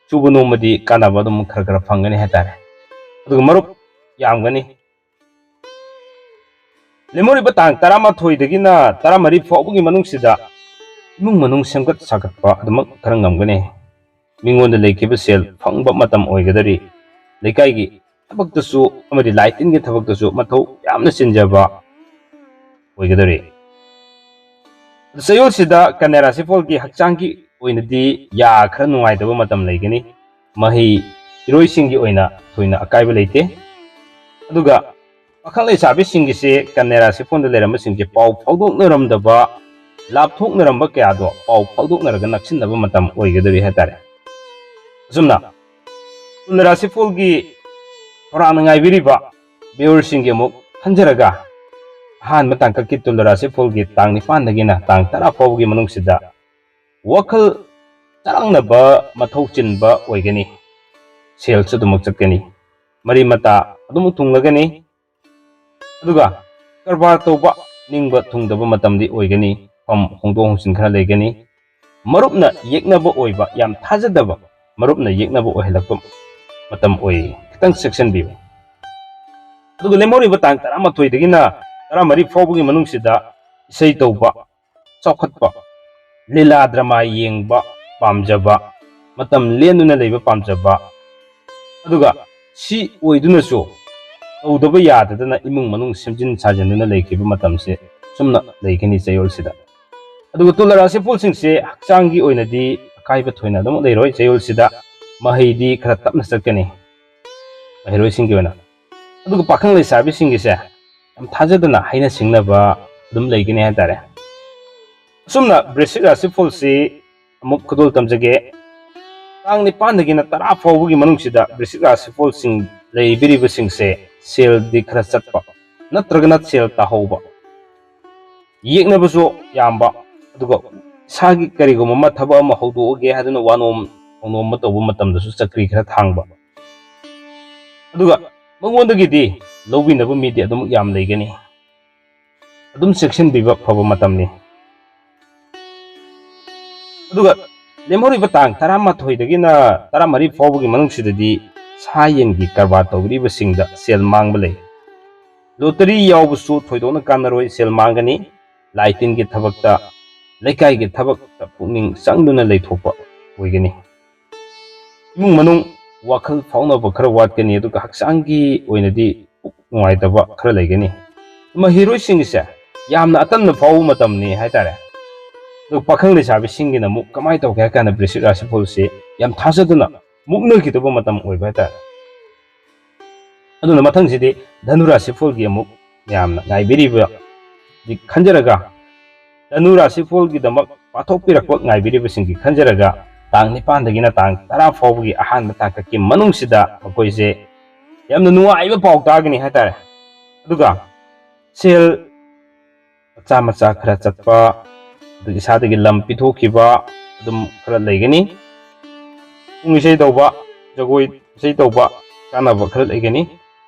ꯁꯨꯕ ꯅꯣꯝꯕꯗꯤ ꯀꯥꯟꯅꯕ ꯑꯗꯨꯝ ꯈꯔ ꯈꯔ ꯐꯪꯒꯅꯤ ꯍꯥꯏꯇꯥꯔꯦ꯫ ꯑꯗꯨꯒ ꯃꯔꯨꯞ ꯌꯥꯝꯒꯅꯤ꯫ ꯂꯦꯝꯍꯧꯔꯤꯕ ꯇꯥꯡ ꯇꯔꯥꯃꯥꯊꯣꯏꯗꯒꯤꯅ ꯇꯔꯥꯃꯔꯤ ꯐꯥꯎꯕꯒꯤ ꯃꯅꯨꯡꯁꯤꯗ ꯏꯃꯨꯡ ꯃꯅꯨꯡ ꯁꯦꯝꯒꯠ ꯁꯥꯒꯠꯄ ꯑꯗꯨꯃꯛ ꯈꯔ ꯉꯝꯒꯅꯤ꯫ ꯃꯤꯉꯣꯟꯗ ꯂꯩꯈꯤꯕ ꯁꯦꯜ ꯐꯪꯕ ꯃꯇꯝ ꯑꯣꯏꯒꯗꯧꯔꯤ꯫ ꯂꯩꯀꯥꯏꯒꯤ ꯊꯕꯛꯇꯁꯨ ꯑꯃꯗꯤ ꯂꯥꯏ ꯇꯤꯟꯒꯤ ꯊꯕꯛꯇꯁꯨ ꯃꯊꯧ ꯌꯥꯝꯅ ꯆꯤꯟꯖꯕ ꯑꯣꯏꯒꯗꯧꯔꯤ꯫ ꯆꯌꯣꯜꯁꯤꯗ ꯀꯟꯌꯥ ꯔꯥꯁꯤꯐꯣꯜꯒꯤ ꯍꯛꯆꯥꯡꯒꯤ ꯑꯣꯏꯅꯗꯤ ꯌꯥ ꯈꯔ ꯅꯨꯡꯉꯥꯏꯇꯕ ꯃꯇꯝ ꯂꯩꯒꯅꯤ꯫ ꯃꯍꯩ ꯏꯔꯣꯏꯁꯤꯡꯒꯤ ꯑꯣꯏꯅ ꯊꯣꯏꯅ ꯑꯀꯥꯏꯕ ꯂꯩꯇꯦ꯫ ꯑꯗꯨꯒ ꯄꯥꯈꯪ ꯂꯩꯁꯥꯕꯤꯁꯤꯡꯒꯤꯁꯦ ꯀꯟꯌꯥ ꯔꯥꯁꯤꯐꯣꯜꯗ ꯂꯩꯔꯝꯕꯁꯤꯡꯁꯦ ꯄꯥꯎ ꯐꯥꯎꯗꯣꯛꯅꯔꯝꯗꯕ, ꯂꯥꯞꯊꯣꯛꯅꯔꯝꯕ ꯀꯌꯥꯗꯣ ꯄꯥꯎ ꯐꯥꯎꯗꯣꯛꯅꯔꯒ ꯅꯛꯁꯤꯟꯅꯕ ꯃꯇꯝ ꯑꯣꯏꯒꯗꯧꯔꯤ ꯍꯥꯏꯇꯥꯔꯦ꯫ ꯑꯁꯨꯝꯅ ꯇꯨꯂꯥ ꯔꯥꯁꯤꯐꯣꯜꯒꯤ ꯈꯧꯔꯥꯡꯅ ꯉꯥꯏꯕꯤꯔꯤꯕ viewerꯁꯤꯡꯒꯤ ꯑꯃꯨꯛ ꯈꯟꯖꯔꯒ, ꯑꯍꯥꯟꯕ ꯇꯥꯡꯀꯛꯀꯤ ꯇꯨꯂꯥ ꯔꯥꯁꯤꯐꯣꯜꯒꯤ ꯇꯥꯡ ꯅꯤꯄꯥꯟꯗꯒꯤꯅ ꯇꯥꯡ ꯇꯔꯥ ꯐꯥꯎꯕꯒꯤ ꯃꯅꯨꯡꯁꯤꯗ ꯋꯥꯈꯜ ꯆꯔꯥꯡꯅꯕ, ꯃꯊꯧ ꯆꯤꯟꯕ ꯑꯣꯏꯒꯅꯤ꯫ ꯁꯦꯜꯁꯨ ꯑꯗꯨꯃꯛ ꯆꯠꯀꯅꯤ꯫ ꯃꯔꯤ ꯃꯇꯥ ꯑꯗꯨꯃꯛ ꯊꯨꯡꯂꯒꯅꯤ꯫ ꯑꯗꯨꯒ ꯀꯔꯕꯥꯔ ꯇꯧꯕ ꯅꯤꯡꯕ ꯊꯨꯡꯗꯕ ꯃꯇꯝꯗꯤ ꯑꯣꯏꯒꯅꯤ꯫ ꯐꯝ ꯍꯣꯡꯗꯣꯛ ꯍꯣꯡꯖꯤꯟ ꯈꯔ ꯂꯩꯒꯅꯤ꯫ ꯃꯔꯨꯞꯅ ꯌꯦꯛꯅꯕ ꯑꯣꯏꯕ, ꯌꯥꯝ ꯊꯥꯖꯗꯕ ꯃꯔꯨꯞꯅ ꯌꯦꯛꯅꯕ ꯑꯣꯏꯍꯜꯂꯛꯄ ꯃꯇꯝ ꯑꯣꯏ꯫ ꯈꯤꯇꯪ ꯆꯦꯛꯁꯤꯟꯕꯤꯌꯨ꯫ ꯑꯗꯨꯒ ꯂꯦꯝꯍꯧꯔꯤꯕ ꯇꯥꯡ ꯇꯔꯥꯃꯥꯊꯣꯏꯗꯒꯤꯅ ꯇꯔꯥꯃꯔꯤ ꯐꯥꯎꯕꯒꯤ ꯃꯅꯨꯡꯁꯤꯗ ꯏꯁꯩ ꯇꯧꯕ, ꯆꯥꯎꯈꯠꯄ, ꯂꯤꯂꯥ ꯗ꯭ꯔꯃꯥ ꯌꯦꯡꯕ ꯄꯥꯝꯖꯕ, ꯃꯇꯝ ꯂꯦꯟꯗꯨꯅ ꯂꯩꯕ ꯄꯥꯝꯖꯕ, ꯑꯗꯨꯒ ꯁꯤ ꯑꯣꯏꯗꯨꯅꯁꯨ ꯇꯧꯗꯕ ꯌꯥꯗꯗꯅ ꯏꯃꯨꯡ ꯃꯅꯨꯡ ꯁꯦꯝꯖꯤꯟ ꯁꯥꯖꯤꯟꯗꯨꯅ ꯂꯩꯈꯤꯕ ꯃꯇꯝꯁꯦ ꯁꯨꯝꯅ ꯂꯩꯒꯅꯤ ꯆꯌꯣꯜꯁꯤꯗ꯫ ꯑꯗꯨꯒ ꯇꯨꯂꯥ ꯔꯥꯁꯤꯐꯣꯜꯁꯤꯡꯁꯦ ꯍꯛꯆꯥꯡꯒꯤ ꯑꯣꯏꯅꯗꯤ ꯑꯀꯥꯏꯕ ꯊꯣꯏꯅ ꯑꯗꯨꯃꯛ ꯂꯩꯔꯣꯏ ꯆꯌꯣꯜꯁꯤꯗ꯫ ꯃꯍꯩꯗꯤ ꯈꯔ ꯇꯞꯅ ꯆꯠꯀꯅꯤ ꯃꯍꯩꯔꯣꯏꯁꯤꯡꯒꯤ ꯑꯣꯏꯅ꯫ ꯑꯗꯨꯒ ꯄꯥꯈꯪ ꯂꯩꯁꯥꯕꯤꯁꯤꯡꯒꯤꯁꯦ ꯌꯥꯝ ꯊꯥꯖꯗꯅ ꯍꯥꯏꯅ ꯁꯤꯡꯅꯕ ꯑꯗꯨꯝ ꯂꯩꯒꯅꯤ ꯍꯥꯏꯇꯥꯔꯦ꯫ ꯑꯁꯨꯝꯅ ꯕ꯭ꯔꯤꯁꯤꯛ ꯔꯥꯁꯤꯐꯣꯜꯁꯤ ꯑꯃꯨꯛ ꯈꯨꯗꯣꯜ ꯇꯝꯖꯒꯦ꯫ ꯇꯥꯡ ꯅꯤꯄꯥꯟꯗꯒꯤꯅ ꯇꯔꯥ ꯐꯥꯎꯕꯒꯤ ꯃꯅꯨꯡꯁꯤꯗ ꯕ꯭ꯔꯤꯁꯤꯛ ꯔꯥꯁꯤꯐꯣꯜꯁꯤꯡ ꯂꯩꯕꯤꯔꯤꯕꯁꯤꯡꯁꯦ ꯁꯦꯜꯗꯤ ꯈꯔ ꯆꯠꯄ ꯅꯠꯇ꯭ꯔꯒꯅ ꯁꯦꯜ ꯇꯥꯍꯧꯕ, ꯌꯦꯛꯅꯕꯁꯨ ꯌꯥꯝꯕ, ꯑꯗꯨꯒ ꯏꯁꯥꯒꯤ ꯀꯔꯤꯒꯨꯝꯕ ꯑꯃ ꯊꯕꯛ ꯑꯃ ꯍꯧꯗꯣꯛꯑꯒꯦ ꯍꯥꯏꯗꯨꯅ ꯋꯥꯅꯣꯝ ꯅꯣꯝꯕ ꯇꯧꯕ ꯃꯇꯝꯗꯁꯨ ꯆꯀ꯭ꯔꯤ ꯈꯔ ꯊꯥꯡꯕ꯫ ꯑꯗꯨꯒ ꯃꯉꯣꯟꯗꯒꯤꯗꯤ ꯂꯧꯕꯤꯅꯕ ꯃꯤꯗꯤ ꯑꯗꯨꯝ ꯌꯥꯝ ꯂꯩꯒꯅꯤ꯫ ꯑꯗꯨꯝ ꯆꯦꯛꯁꯤꯟꯕꯤꯕ ꯐꯕ ꯃꯇꯝꯅꯤ꯫ ꯑꯗꯨꯒ ꯂꯦꯝꯍꯧꯔꯤꯕ ꯇꯥꯡ ꯇꯔꯥꯃꯥꯊꯣꯏꯗꯒꯤꯅ ꯇꯔꯥꯃꯔꯤ ꯐꯥꯎꯕꯒꯤ ꯃꯅꯨꯡꯁꯤꯗꯗꯤ ꯁꯥ ꯌꯦꯟꯒꯤ ꯀꯔꯕꯥꯔ ꯇꯧꯕꯤꯔꯤꯕꯁꯤꯡꯗ ꯁꯦꯜ ꯃꯥꯡꯕ ꯂꯩ꯫ ꯂꯣꯇꯔꯤ ꯌꯥꯎꯕꯁꯨ ꯊꯣꯏꯗꯣꯛꯅ ꯀꯥꯟꯅꯔꯣꯏ, ꯁꯦꯜ ꯃꯥꯡꯒꯅꯤ꯫ ꯂꯥꯏ ꯇꯤꯟꯒꯤ ꯊꯕꯛꯇ, ꯂꯩꯀꯥꯏꯒꯤ ꯊꯕꯛꯇ ꯄꯨꯛꯅꯤꯡ ꯆꯪꯗꯨꯅ ꯂꯩꯊꯣꯛꯄ ꯑꯣꯏꯒꯅꯤ꯫ ꯏꯃꯨꯡ ꯃꯅꯨꯡ ꯋꯥꯈꯜ ꯐꯥꯎꯅꯕ ꯈꯔ ꯋꯥꯠꯀꯅꯤ, ꯑꯗꯨꯒ ꯍꯛꯆꯥꯡꯒꯤ ꯑꯣꯏꯅꯗꯤ ꯄꯨꯛ ꯅꯨꯡꯉꯥꯏꯇꯕ ꯈꯔ ꯂꯩꯒꯅꯤ꯫ ꯃꯍꯩꯔꯣꯏꯁꯤꯡꯒꯤꯁꯦ ꯌꯥꯝꯅ ꯑꯇꯟꯕ ꯐꯥꯎꯕ ꯃꯇꯝꯅꯤ ꯍꯥꯏꯇꯥꯔꯦ꯫ ꯑꯗꯨꯒ ꯄꯥꯈꯪ ꯂꯩꯁꯥꯕꯤꯁꯤꯡꯒꯤꯅ ꯑꯃꯨꯛ ꯀꯃꯥꯏꯅ ꯇꯧꯒꯦ ꯍꯥꯏ ꯀꯥꯟꯗ, ꯕ꯭ꯔꯤꯁꯤꯛ ꯔꯥꯁꯤꯐꯣꯜꯁꯤ ꯌꯥꯝ ꯊꯥꯖꯗꯨꯅ ꯃꯨꯛꯅꯈꯤꯗꯧꯕ ꯃꯇꯝ ꯑꯣꯏꯕ ꯍꯥꯏꯇꯥꯔꯦ꯫ ꯑꯗꯨꯅ ꯃꯊꯪꯁꯤꯗꯤ ꯙꯅꯨ ꯔꯥꯁꯤꯐꯣꯜꯒꯤ ꯑꯃꯨꯛ ꯃꯌꯥꯝꯅ ꯉꯥꯏꯕꯤꯔꯤꯕꯗꯤ ꯈꯟꯖꯔꯒ, ꯙꯅꯨ ꯔꯥꯁꯤꯐꯣꯜꯒꯤꯗꯃꯛ ꯄꯥꯊꯣꯛꯄꯤꯔꯛꯄ ꯉꯥꯏꯕꯤꯔꯤꯕꯁꯤꯡꯒꯤ ꯈꯟꯖꯔꯒ, ꯇꯥꯡ ꯅꯤꯄꯥꯟꯗꯒꯤꯅ ꯇꯥꯡ ꯇꯔꯥ ꯐꯥꯎꯕꯒꯤ ꯑꯍꯥꯟꯕ ꯇꯥꯡꯀꯛꯀꯤ ꯃꯅꯨꯡꯁꯤꯗ ꯃꯈꯣꯏꯁꯦ ꯌꯥꯝꯅ ꯅꯨꯡꯉꯥꯏꯕ ꯄꯥꯎ ꯇꯥꯒꯅꯤ ꯍꯥꯏꯇꯥꯔꯦ꯫ ꯑꯗꯨꯒ ꯁꯦꯜ ꯃꯆꯥ ꯃꯆꯥ ꯈꯔ ꯆꯠꯄ, ꯑꯗꯨꯒ ꯏꯁꯥꯗꯒꯤ ꯂꯝ ꯄꯤꯊꯣꯛꯈꯤꯕ ꯑꯗꯨꯝ ꯈꯔ ꯂꯩꯒꯅꯤ꯫ ꯄꯨꯡ ꯏꯁꯩ ꯇꯧꯕ, ꯖꯒꯣꯏ ꯏꯁꯩ ꯇꯧꯕ, ꯀꯥꯟꯅꯕ ꯈꯔ ꯂꯩꯒꯅꯤ꯫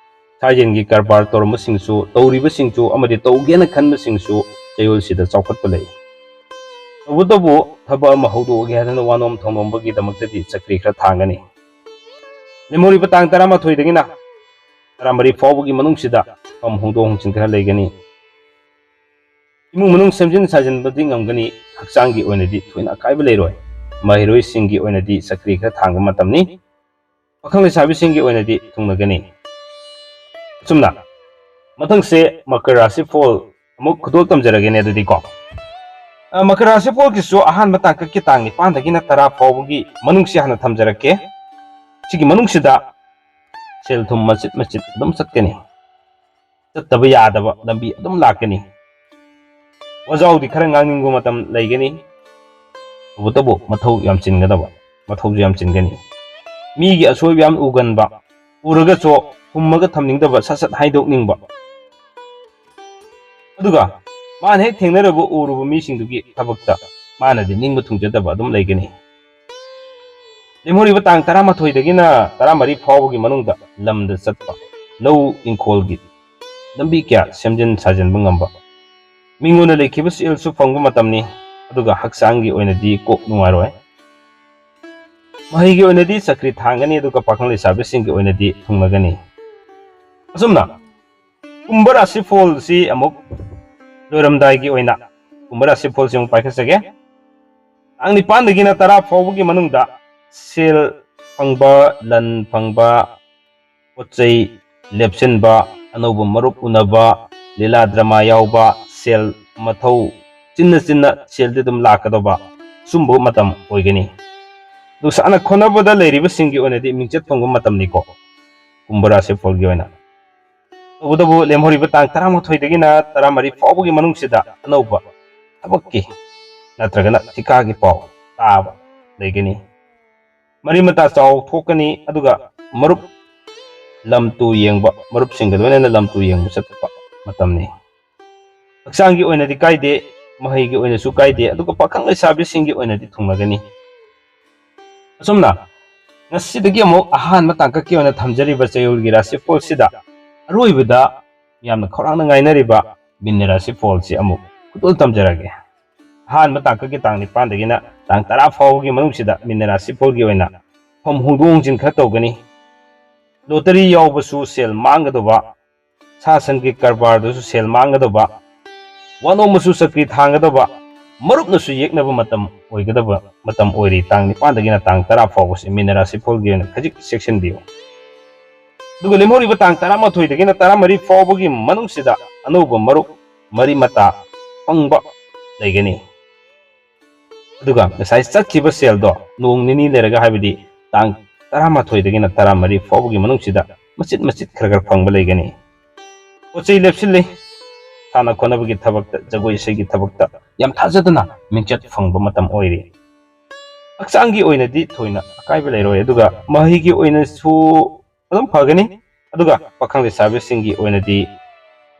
ꯁꯥ ꯌꯦꯟꯒꯤ ꯀꯔꯕꯥꯔ ꯇꯧꯔꯝꯕꯁꯤꯡꯁꯨ, ꯇꯧꯔꯤꯕꯁꯤꯡꯁꯨ ꯑꯃꯗꯤ ꯇꯧꯒꯦꯅ ꯈꯟꯕꯁꯤꯡꯁꯨ ꯆꯌꯣꯜꯁꯤꯗ ꯆꯥꯎꯈꯠꯄ ꯂꯩ꯫ ꯇꯧꯕꯇꯕꯨ ꯊꯕꯛ ꯑꯃ ꯍꯧꯗꯣꯛꯑꯒꯦ ꯍꯥꯏꯗꯅ ꯋꯥꯅꯣꯝ ꯊꯧꯅꯣꯝꯕꯒꯤꯗꯃꯛꯇꯗꯤ ꯆꯀ꯭ꯔꯤ ꯈꯔ ꯊꯥꯡꯒꯅꯤ꯫ ꯂꯦꯝꯍꯧꯔꯤꯕ ꯇꯥꯡ ꯇꯔꯥꯃꯥꯊꯣꯏꯗꯒꯤꯅ ꯇꯔꯥꯃꯔꯤ ꯐꯥꯎꯕꯒꯤ ꯃꯅꯨꯡꯁꯤꯗ ꯐꯝ ꯍꯣꯡꯗꯣꯛ ꯍꯣꯡꯖꯤꯟ ꯈꯔ ꯂꯩꯒꯅꯤ꯫ ꯏꯃꯨꯡ ꯃꯅꯨꯡ ꯁꯦꯝꯖꯤꯟ ꯁꯥꯖꯤꯟꯕꯗꯤ ꯉꯝꯒꯅꯤ, ꯍꯛꯆꯥꯡꯒꯤ ꯑꯣꯏꯅꯗꯤ ꯊꯣꯏꯅ ꯑꯀꯥꯏꯕ ꯂꯩꯔꯣꯏ꯫ ꯃꯍꯩꯔꯣꯏꯁꯤꯡꯒꯤ ꯑꯣꯏꯅꯗꯤ ꯆꯀ꯭ꯔꯤ ꯈꯔ ꯊꯥꯡꯕ ꯃꯇꯝꯅꯤ꯫ ꯄꯥꯈꯪ ꯂꯩꯁꯥꯕꯤꯁꯤꯡꯒꯤ ꯑꯣꯏꯅꯗꯤ ꯊꯨꯡꯅꯒꯅꯤ꯫ ꯑꯁꯨꯝꯅ ꯃꯊꯪꯁꯦ ꯃꯀꯔ ꯔꯥꯁꯤꯐꯣꯜ ꯑꯃꯨꯛ ꯈꯨꯗꯣꯜ ꯇꯝꯖꯔꯒꯦꯅꯦ ꯑꯗꯨꯗꯤꯀꯣ꯫ ꯑ, ꯃꯀꯔ ꯔꯥꯁꯤꯐꯣꯜꯒꯤꯁꯨ ꯑꯍꯥꯟꯕ ꯇꯥꯡꯀꯛꯀꯤ ꯇꯥꯡ ꯅꯤꯄꯥꯟꯗꯒꯤꯅ ꯇꯔꯥ ꯐꯥꯎꯕꯒꯤ ꯃꯅꯨꯡꯁꯤ ꯍꯥꯟꯅ ꯊꯝꯖꯔꯛꯀꯦ꯫ ꯁꯤꯒꯤ ꯃꯅꯨꯡꯁꯤꯗ ꯁꯦꯜ ꯊꯨꯝ ꯃꯆꯤꯠ ꯃꯆꯤꯠ ꯑꯗꯨꯝ ꯆꯠꯀꯅꯤ꯫ ꯆꯠꯇꯕ ꯌꯥꯗꯕ ꯂꯝꯕꯤ ꯑꯗꯨꯝ ꯂꯥꯛꯀꯅꯤ꯫ ꯋꯥꯖꯥꯎꯗꯤ ꯈꯔ ꯉꯥꯡꯅꯤꯡꯕ ꯃꯇꯝ ꯂꯩꯒꯅꯤ, ꯇꯧꯕꯇꯕꯨ ꯃꯊꯧ ꯌꯥꯝ ꯆꯤꯟꯒꯗꯕ, ꯃꯊꯧꯁꯨ ꯌꯥꯝ ꯆꯤꯟꯒꯅꯤ꯫ ꯃꯤꯒꯤ ꯑꯁꯣꯏꯕ ꯌꯥꯝ ꯎꯒꯟꯕ, ꯎꯔꯒꯁꯨ ꯈꯨꯝꯃꯒ ꯊꯝꯅꯤꯡꯗꯕ, ꯁꯠ ꯁꯠ ꯍꯥꯏꯗꯣꯛꯅꯤꯡꯕ꯫ ꯑꯗꯨꯒ ꯃꯥꯅ ꯍꯦꯛ ꯊꯦꯡꯅꯔꯨꯕ ꯎꯔꯨꯕ ꯃꯤꯁꯤꯡꯗꯨꯒꯤ ꯊꯕꯛꯇ ꯃꯥꯅꯗꯤ ꯅꯤꯡꯕ ꯊꯨꯡꯖꯗꯕ ꯑꯗꯨꯝ ꯂꯩꯒꯅꯤ꯫ ꯂꯦꯝꯍꯧꯔꯤꯕ ꯇꯥꯡ ꯇꯔꯥꯃꯥꯊꯣꯏꯗꯒꯤꯅ ꯇꯔꯥꯃꯔꯤ ꯐꯥꯎꯕꯒꯤ ꯃꯅꯨꯡꯗ ꯂꯝꯗ ꯆꯠꯄ, ꯂꯧ ꯏꯪꯈꯣꯜꯒꯤ ꯂꯝꯕꯤ ꯀꯌꯥ ꯁꯦꯝꯖꯤꯟ ꯁꯥꯖꯤꯟꯕ ꯉꯝꯕ, ꯃꯤꯉꯣꯟꯗ ꯂꯩꯈꯤꯕ ꯁꯦꯜꯁꯨ ꯐꯪꯕ ꯃꯇꯝꯅꯤ꯫ ꯑꯗꯨꯒ ꯍꯛꯆꯥꯡꯒꯤ ꯑꯣꯏꯅꯗꯤ ꯀꯣꯛ ꯅꯨꯡꯉꯥꯏꯔꯣꯏ꯫ ꯃꯍꯩꯒꯤ ꯑꯣꯏꯅꯗꯤ ꯆꯀ꯭ꯔꯤ ꯊꯥꯡꯒꯅꯤ, ꯑꯗꯨꯒ ꯄꯥꯈꯪ ꯂꯩꯁꯥꯕꯤꯁꯤꯡꯒꯤ ꯑꯣꯏꯅꯗꯤ ꯊꯨꯡꯅꯒꯅꯤ꯫ ꯑꯁꯨꯝꯅ ꯀꯨꯝꯚ ꯔꯥꯁꯤꯐꯣꯜꯁꯤ ꯑꯃꯨꯛ ꯂꯣꯏꯔꯝꯗꯥꯏꯒꯤ ꯑꯣꯏꯅ ꯀꯨꯝꯚ ꯔꯥꯁꯤꯐꯣꯜꯁꯤ ꯑꯃꯨꯛ ꯄꯥꯏꯈꯠꯆꯒꯦ꯫ ꯇꯥꯡ ꯅꯤꯄꯥꯟꯗꯒꯤꯅ ꯇꯔꯥ ꯐꯥꯎꯕꯒꯤ ꯃꯅꯨꯡꯗ ꯁꯦꯜ ꯐꯪꯕ, ꯂꯟ ꯐꯪꯕ, ꯄꯣꯠ ꯆꯩ ꯂꯦꯞꯁꯤꯟꯕ, ꯑꯅꯧꯕ ꯃꯔꯨꯞ ꯎꯅꯕ, ꯂꯤꯂꯥ ꯗ꯭ꯔꯃꯥ ꯌꯥꯎꯕ, ꯁꯦꯜ ꯃꯊꯧ ꯆꯤꯟꯅ ꯆꯤꯟꯅ ꯁꯦꯜꯗꯤ ꯑꯗꯨꯝ ꯂꯥꯛꯀꯗꯧꯕ, ꯁꯨꯝꯕ ꯃꯇꯝ ꯑꯣꯏꯒꯅꯤ꯫ ꯑꯗꯨ ꯁꯥꯟꯅ ꯈꯣꯠꯅꯕꯗ ꯂꯩꯔꯤꯕꯁꯤꯡꯒꯤ ꯑꯣꯏꯅꯗꯤ ꯃꯤꯡꯆꯠ ꯐꯪꯕ ꯃꯇꯝꯅꯤꯀꯣ, ꯀꯨꯝꯚ ꯔꯥꯁꯤꯐꯣꯜꯒꯤ ꯑꯣꯏꯅ꯫ ꯇꯧꯕꯇꯕꯨ ꯂꯦꯝꯍꯧꯔꯤꯕ ꯇꯥꯡ ꯇꯔꯥꯃꯥꯊꯣꯏꯗꯒꯤꯅ ꯇꯔꯥꯃꯔꯤ ꯐꯥꯎꯕꯒꯤ ꯃꯅꯨꯡꯁꯤꯗ ꯑꯅꯧꯕ ꯊꯕꯛꯀꯤ ꯅꯠꯇ꯭ꯔꯒꯅ ꯊꯤꯀꯥꯒꯤ ꯄꯥꯎ ꯇꯥꯕ ꯂꯩꯒꯅꯤ꯫ ꯃꯔꯤ ꯃꯇꯥ ꯆꯥꯎ ꯊꯣꯛꯀꯅꯤ, ꯑꯗꯨꯒ ꯃꯔꯨꯞ ꯂꯝ ꯇꯨ ꯌꯦꯡꯕ, ꯃꯔꯨꯞꯁꯤꯡꯒ ꯂꯣꯏꯅꯅ ꯂꯝ ꯇꯨ ꯌꯦꯡꯕ ꯆꯠꯄ ꯃꯇꯝꯅꯤ꯫ ꯍꯛꯆꯥꯡꯒꯤ ꯑꯣꯏꯅꯗꯤ ꯀꯥꯏꯗꯦ, ꯃꯍꯩꯒꯤ ꯑꯣꯏꯅꯁꯨ ꯀꯥꯏꯗꯦ, ꯑꯗꯨꯒ ꯄꯥꯈꯪ ꯂꯩꯁꯥꯕꯤꯁꯤꯡꯒꯤ ꯑꯣꯏꯅꯗꯤ ꯊꯨꯡꯅꯒꯅꯤ꯫ ꯑꯁꯨꯝꯅ ꯉꯁꯤꯗꯒꯤ ꯑꯃꯨꯛ ꯑꯍꯥꯟꯕ ꯇꯥꯡꯀꯛꯀꯤ ꯑꯣꯏꯅ ꯊꯝꯖꯔꯤꯕ ꯆꯌꯣꯜꯒꯤ ꯔꯥꯁꯤꯐꯣꯜꯁꯤꯗ ꯑꯔꯣꯏꯕꯗ ꯌꯥꯝꯅ ꯈꯧꯔꯥꯡꯅ ꯉꯥꯏꯅꯔꯤꯕ ꯃꯤꯟꯅ ꯔꯥꯁꯤꯐꯣꯜꯁꯤ ꯑꯃꯨꯛ ꯈꯨꯗꯣꯜ ꯇꯝꯖꯔꯒꯦ꯫ ꯑꯍꯥꯟꯕ ꯇꯥꯡꯀꯛꯀꯤ ꯇꯥꯡ ꯅꯤꯄꯥꯟꯗꯒꯤꯅ ꯇꯥꯡ ꯇꯔꯥ ꯐꯥꯎꯕꯒꯤ ꯃꯅꯨꯡꯁꯤꯗ ꯃꯤꯟꯅ ꯔꯥꯁꯤꯐꯣꯜꯒꯤ ꯑꯣꯏꯅ ꯐꯝ ꯍꯣꯡꯗꯣꯛ ꯍꯣꯡꯖꯤꯟ ꯈꯔ ꯇꯧꯒꯅꯤ꯫ ꯂꯣꯇꯔꯤ ꯌꯥꯎꯕꯁꯨ ꯁꯦꯜ ꯃꯥꯡꯒꯗꯧꯕ, ꯁꯥ ꯁꯟꯒꯤ ꯀꯔꯕꯥꯔꯗꯁꯨ ꯁꯦꯜ ꯃꯥꯡꯒꯗꯧꯕ, ꯋꯥꯅꯣꯝꯕꯁꯨ ꯆꯀ꯭ꯔꯤ ꯊꯥꯡꯒꯗꯧꯕ, ꯃꯔꯨꯞꯅꯁꯨ ꯌꯦꯛꯅꯕ ꯃꯇꯝ ꯑꯣꯏꯒꯗꯕ ꯃꯇꯝ ꯑꯣꯏꯔꯤ꯫ ꯇꯥꯡ ꯅꯤꯄꯥꯟꯗꯒꯤꯅ ꯇꯥꯡ ꯇꯔꯥ ꯐꯥꯎꯕꯁꯤ ꯃꯤꯟꯅ ꯔꯥꯁꯤꯐꯣꯜꯒꯤ ꯑꯣꯏꯅ ꯈꯖꯤꯛ ꯆꯦꯛꯁꯤꯟꯕꯤꯌꯨ꯫ ꯑꯗꯨꯒ ꯂꯦꯝꯍꯧꯔꯤꯕ ꯇꯥꯡ ꯇꯔꯥꯃꯥꯊꯣꯏꯗꯒꯤꯅ ꯇꯔꯥꯃꯔꯤ ꯐꯥꯎꯕꯒꯤ ꯃꯅꯨꯡꯁꯤꯗ ꯑꯅꯧꯕ ꯃꯔꯨꯞ ꯃꯔꯤ ꯃꯇꯥ ꯐꯪꯕ ꯂꯩꯒꯅꯤ꯫ ꯑꯗꯨꯒ ꯉꯁꯥꯏ ꯆꯠꯈꯤꯕ ꯁꯦꯜꯗꯣ ꯅꯣꯡ ꯅꯤꯅꯤ ꯂꯩꯔꯒ, ꯍꯥꯏꯕꯗꯤ ꯇꯥꯡ ꯇꯔꯥꯃꯥꯊꯣꯏꯗꯒꯤꯅ ꯇꯔꯥꯃꯔꯤ ꯐꯥꯎꯕꯒꯤ ꯃꯅꯨꯡꯁꯤꯗ ꯃꯆꯤꯠ ꯃꯆꯤꯠ ꯈꯔ ꯈꯔ ꯐꯪꯕ ꯂꯩꯒꯅꯤ꯫ ꯄꯣꯠ ꯆꯩ ꯂꯦꯞꯁꯤꯜꯂꯤ, ꯁꯥꯟꯅ ꯈꯣꯠꯅꯕꯒꯤ ꯊꯕꯛꯇ, ꯖꯒꯣꯏ ꯏꯁꯩꯒꯤ ꯊꯕꯛꯇ ꯌꯥꯝ ꯊꯥꯖꯗꯅ ꯃꯤꯡꯆꯠ ꯐꯪꯕ ꯃꯇꯝ ꯑꯣꯏꯔꯤ꯫ ꯍꯛꯆꯥꯡꯒꯤ ꯑꯣꯏꯅꯗꯤ ꯊꯣꯏꯅ ꯑꯀꯥꯏꯕ ꯂꯩꯔꯣꯏ, ꯑꯗꯨꯒ ꯃꯍꯩꯒꯤ ꯑꯣꯏꯅꯁꯨ ꯑꯗꯨꯝ ꯐꯒꯅꯤ꯫ ꯑꯗꯨꯒ ꯄꯥꯈꯪ ꯂꯩꯁꯥꯕꯤꯁꯤꯡꯒꯤ ꯑꯣꯏꯅꯗꯤ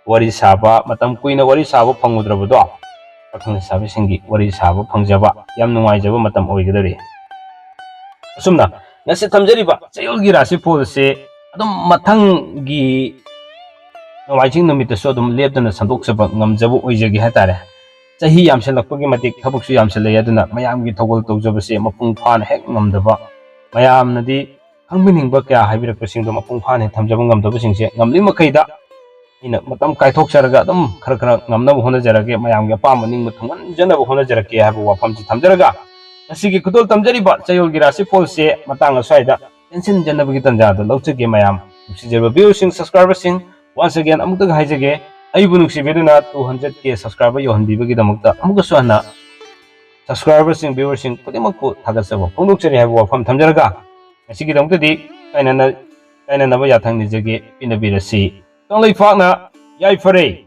ꯋꯥꯔꯤ ꯁꯥꯕ, ꯃꯇꯝ ꯀꯨꯏꯅ ꯋꯥꯔꯤ ꯁꯥꯕ ꯐꯪꯉꯨꯗ꯭ꯔꯕꯗꯣ, ꯄꯥꯈꯪ ꯂꯩꯁꯥꯕꯤꯁꯤꯡꯒꯤ ꯋꯥꯔꯤ ꯁꯥꯕ ꯐꯪꯖꯕ ꯌꯥꯝ ꯅꯨꯡꯉꯥꯏꯖꯕ ꯃꯇꯝ ꯑꯣꯏꯒꯗꯧꯔꯤ꯫ ꯑꯁꯨꯝꯅ ꯉꯁꯤ ꯊꯝꯖꯔꯤꯕ ꯆꯌꯣꯜꯒꯤ ꯔꯥꯁꯤꯐꯣꯜꯁꯦ ꯑꯗꯨꯝ ꯃꯊꯪꯒꯤ ꯅꯣꯡꯃꯥꯏꯖꯤꯡ ꯅꯨꯃꯤꯠꯇꯁꯨ ꯑꯗꯨꯝ ꯂꯦꯞꯇꯅ ꯁꯟꯗꯣꯛꯆꯕ ꯉꯝꯖꯕ ꯑꯣꯏꯖꯒꯦ ꯍꯥꯏꯇꯥꯔꯦ꯫ ꯆꯍꯤ ꯌꯥꯝꯁꯤꯜꯂꯛꯄꯒꯤ ꯃꯇꯤꯛ ꯊꯕꯛꯁꯨ ꯌꯥꯝꯁꯤꯜꯂꯛꯑꯦ, ꯑꯗꯨꯅ ꯃꯌꯥꯝꯒꯤ ꯊꯧꯒꯜ ꯇꯧꯖꯕꯁꯦ ꯃꯄꯨꯡ ꯐꯥꯅ ꯍꯦꯛ ꯉꯝꯗꯕ, ꯃꯌꯥꯝꯅꯗꯤ ꯈꯪꯕꯤꯅꯤꯡꯕ ꯀꯌꯥ ꯍꯥꯏꯕꯤꯔꯛꯄꯁꯤꯡꯗꯣ ꯃꯄꯨꯡ ꯐꯥꯅ ꯍꯦꯛ ꯊꯝꯖꯕ ꯉꯝꯗꯕꯁꯤꯡꯁꯦ ꯉꯝꯂꯤ ꯃꯈꯩꯗ ꯑꯩꯅ ꯃꯇꯝ ꯀꯥꯏꯊꯣꯛꯆꯔꯒ ꯑꯗꯨꯝ ꯈꯔ ꯈꯔ ꯉꯝꯅꯕ ꯍꯣꯠꯅꯖꯔꯒꯦ, ꯃꯌꯥꯝꯒꯤ ꯑꯄꯥꯝꯕ ꯅꯤꯡꯕ ꯊꯨꯡꯍꯟꯖꯅꯕ ꯍꯣꯠꯅꯖꯔꯛꯀꯦ ꯍꯥꯏꯕ ꯋꯥꯐꯝꯁꯤ ꯊꯝꯖꯔꯒ, ꯉꯁꯤꯒꯤ ꯈꯨꯗꯣꯜ ꯇꯝꯖꯔꯤꯕ ꯆꯌꯣꯜꯒꯤ ꯔꯥꯁꯤꯐꯣꯜꯁꯦ ꯃꯇꯥꯡ ꯑꯁ꯭ꯋꯥꯏꯗ ꯇꯦꯟꯁꯤꯟꯖꯅꯕꯒꯤ ꯇꯥꯟꯖꯥꯗꯣ ꯂꯧꯖꯒꯦ꯫ ꯃꯌꯥꯝ ꯅꯨꯡꯁꯤꯖꯔꯕ viewerꯁꯤꯡ, subscriberꯁꯤꯡ, once again ꯑꯃꯨꯛꯇꯒ ꯍꯥꯏꯖꯒꯦ, ꯑꯩꯕꯨ ꯅꯨꯡꯁꯤꯕꯤꯗꯨꯅ two hundred K subscriber ꯌꯧꯍꯟꯕꯤꯕꯒꯤꯗꯃꯛꯇ ꯑꯃꯨꯛꯀꯁꯨ ꯍꯟꯅ subscriberꯁꯤꯡ, viewerꯁꯤꯡ ꯈꯨꯗꯤꯡꯃꯛꯄꯨ ꯊꯥꯒꯠꯆꯕ ꯐꯣꯡꯗꯣꯛꯆꯔꯤ ꯍꯥꯏꯕ ꯋꯥꯐꯝ ꯊꯝꯖꯔꯒ, ꯉꯁꯤꯒꯤꯗꯃꯛꯇꯗꯤ ꯀꯥꯏꯅꯅ-, ꯀꯥꯏꯅꯅꯕ ꯌꯥꯊꯪ ꯅꯤꯖꯒꯦ, ꯄꯤꯅꯕꯤꯔꯁꯤ꯫ ꯀꯪꯂꯩꯄꯥꯛꯅ ꯌꯥꯏꯐꯔꯦ꯫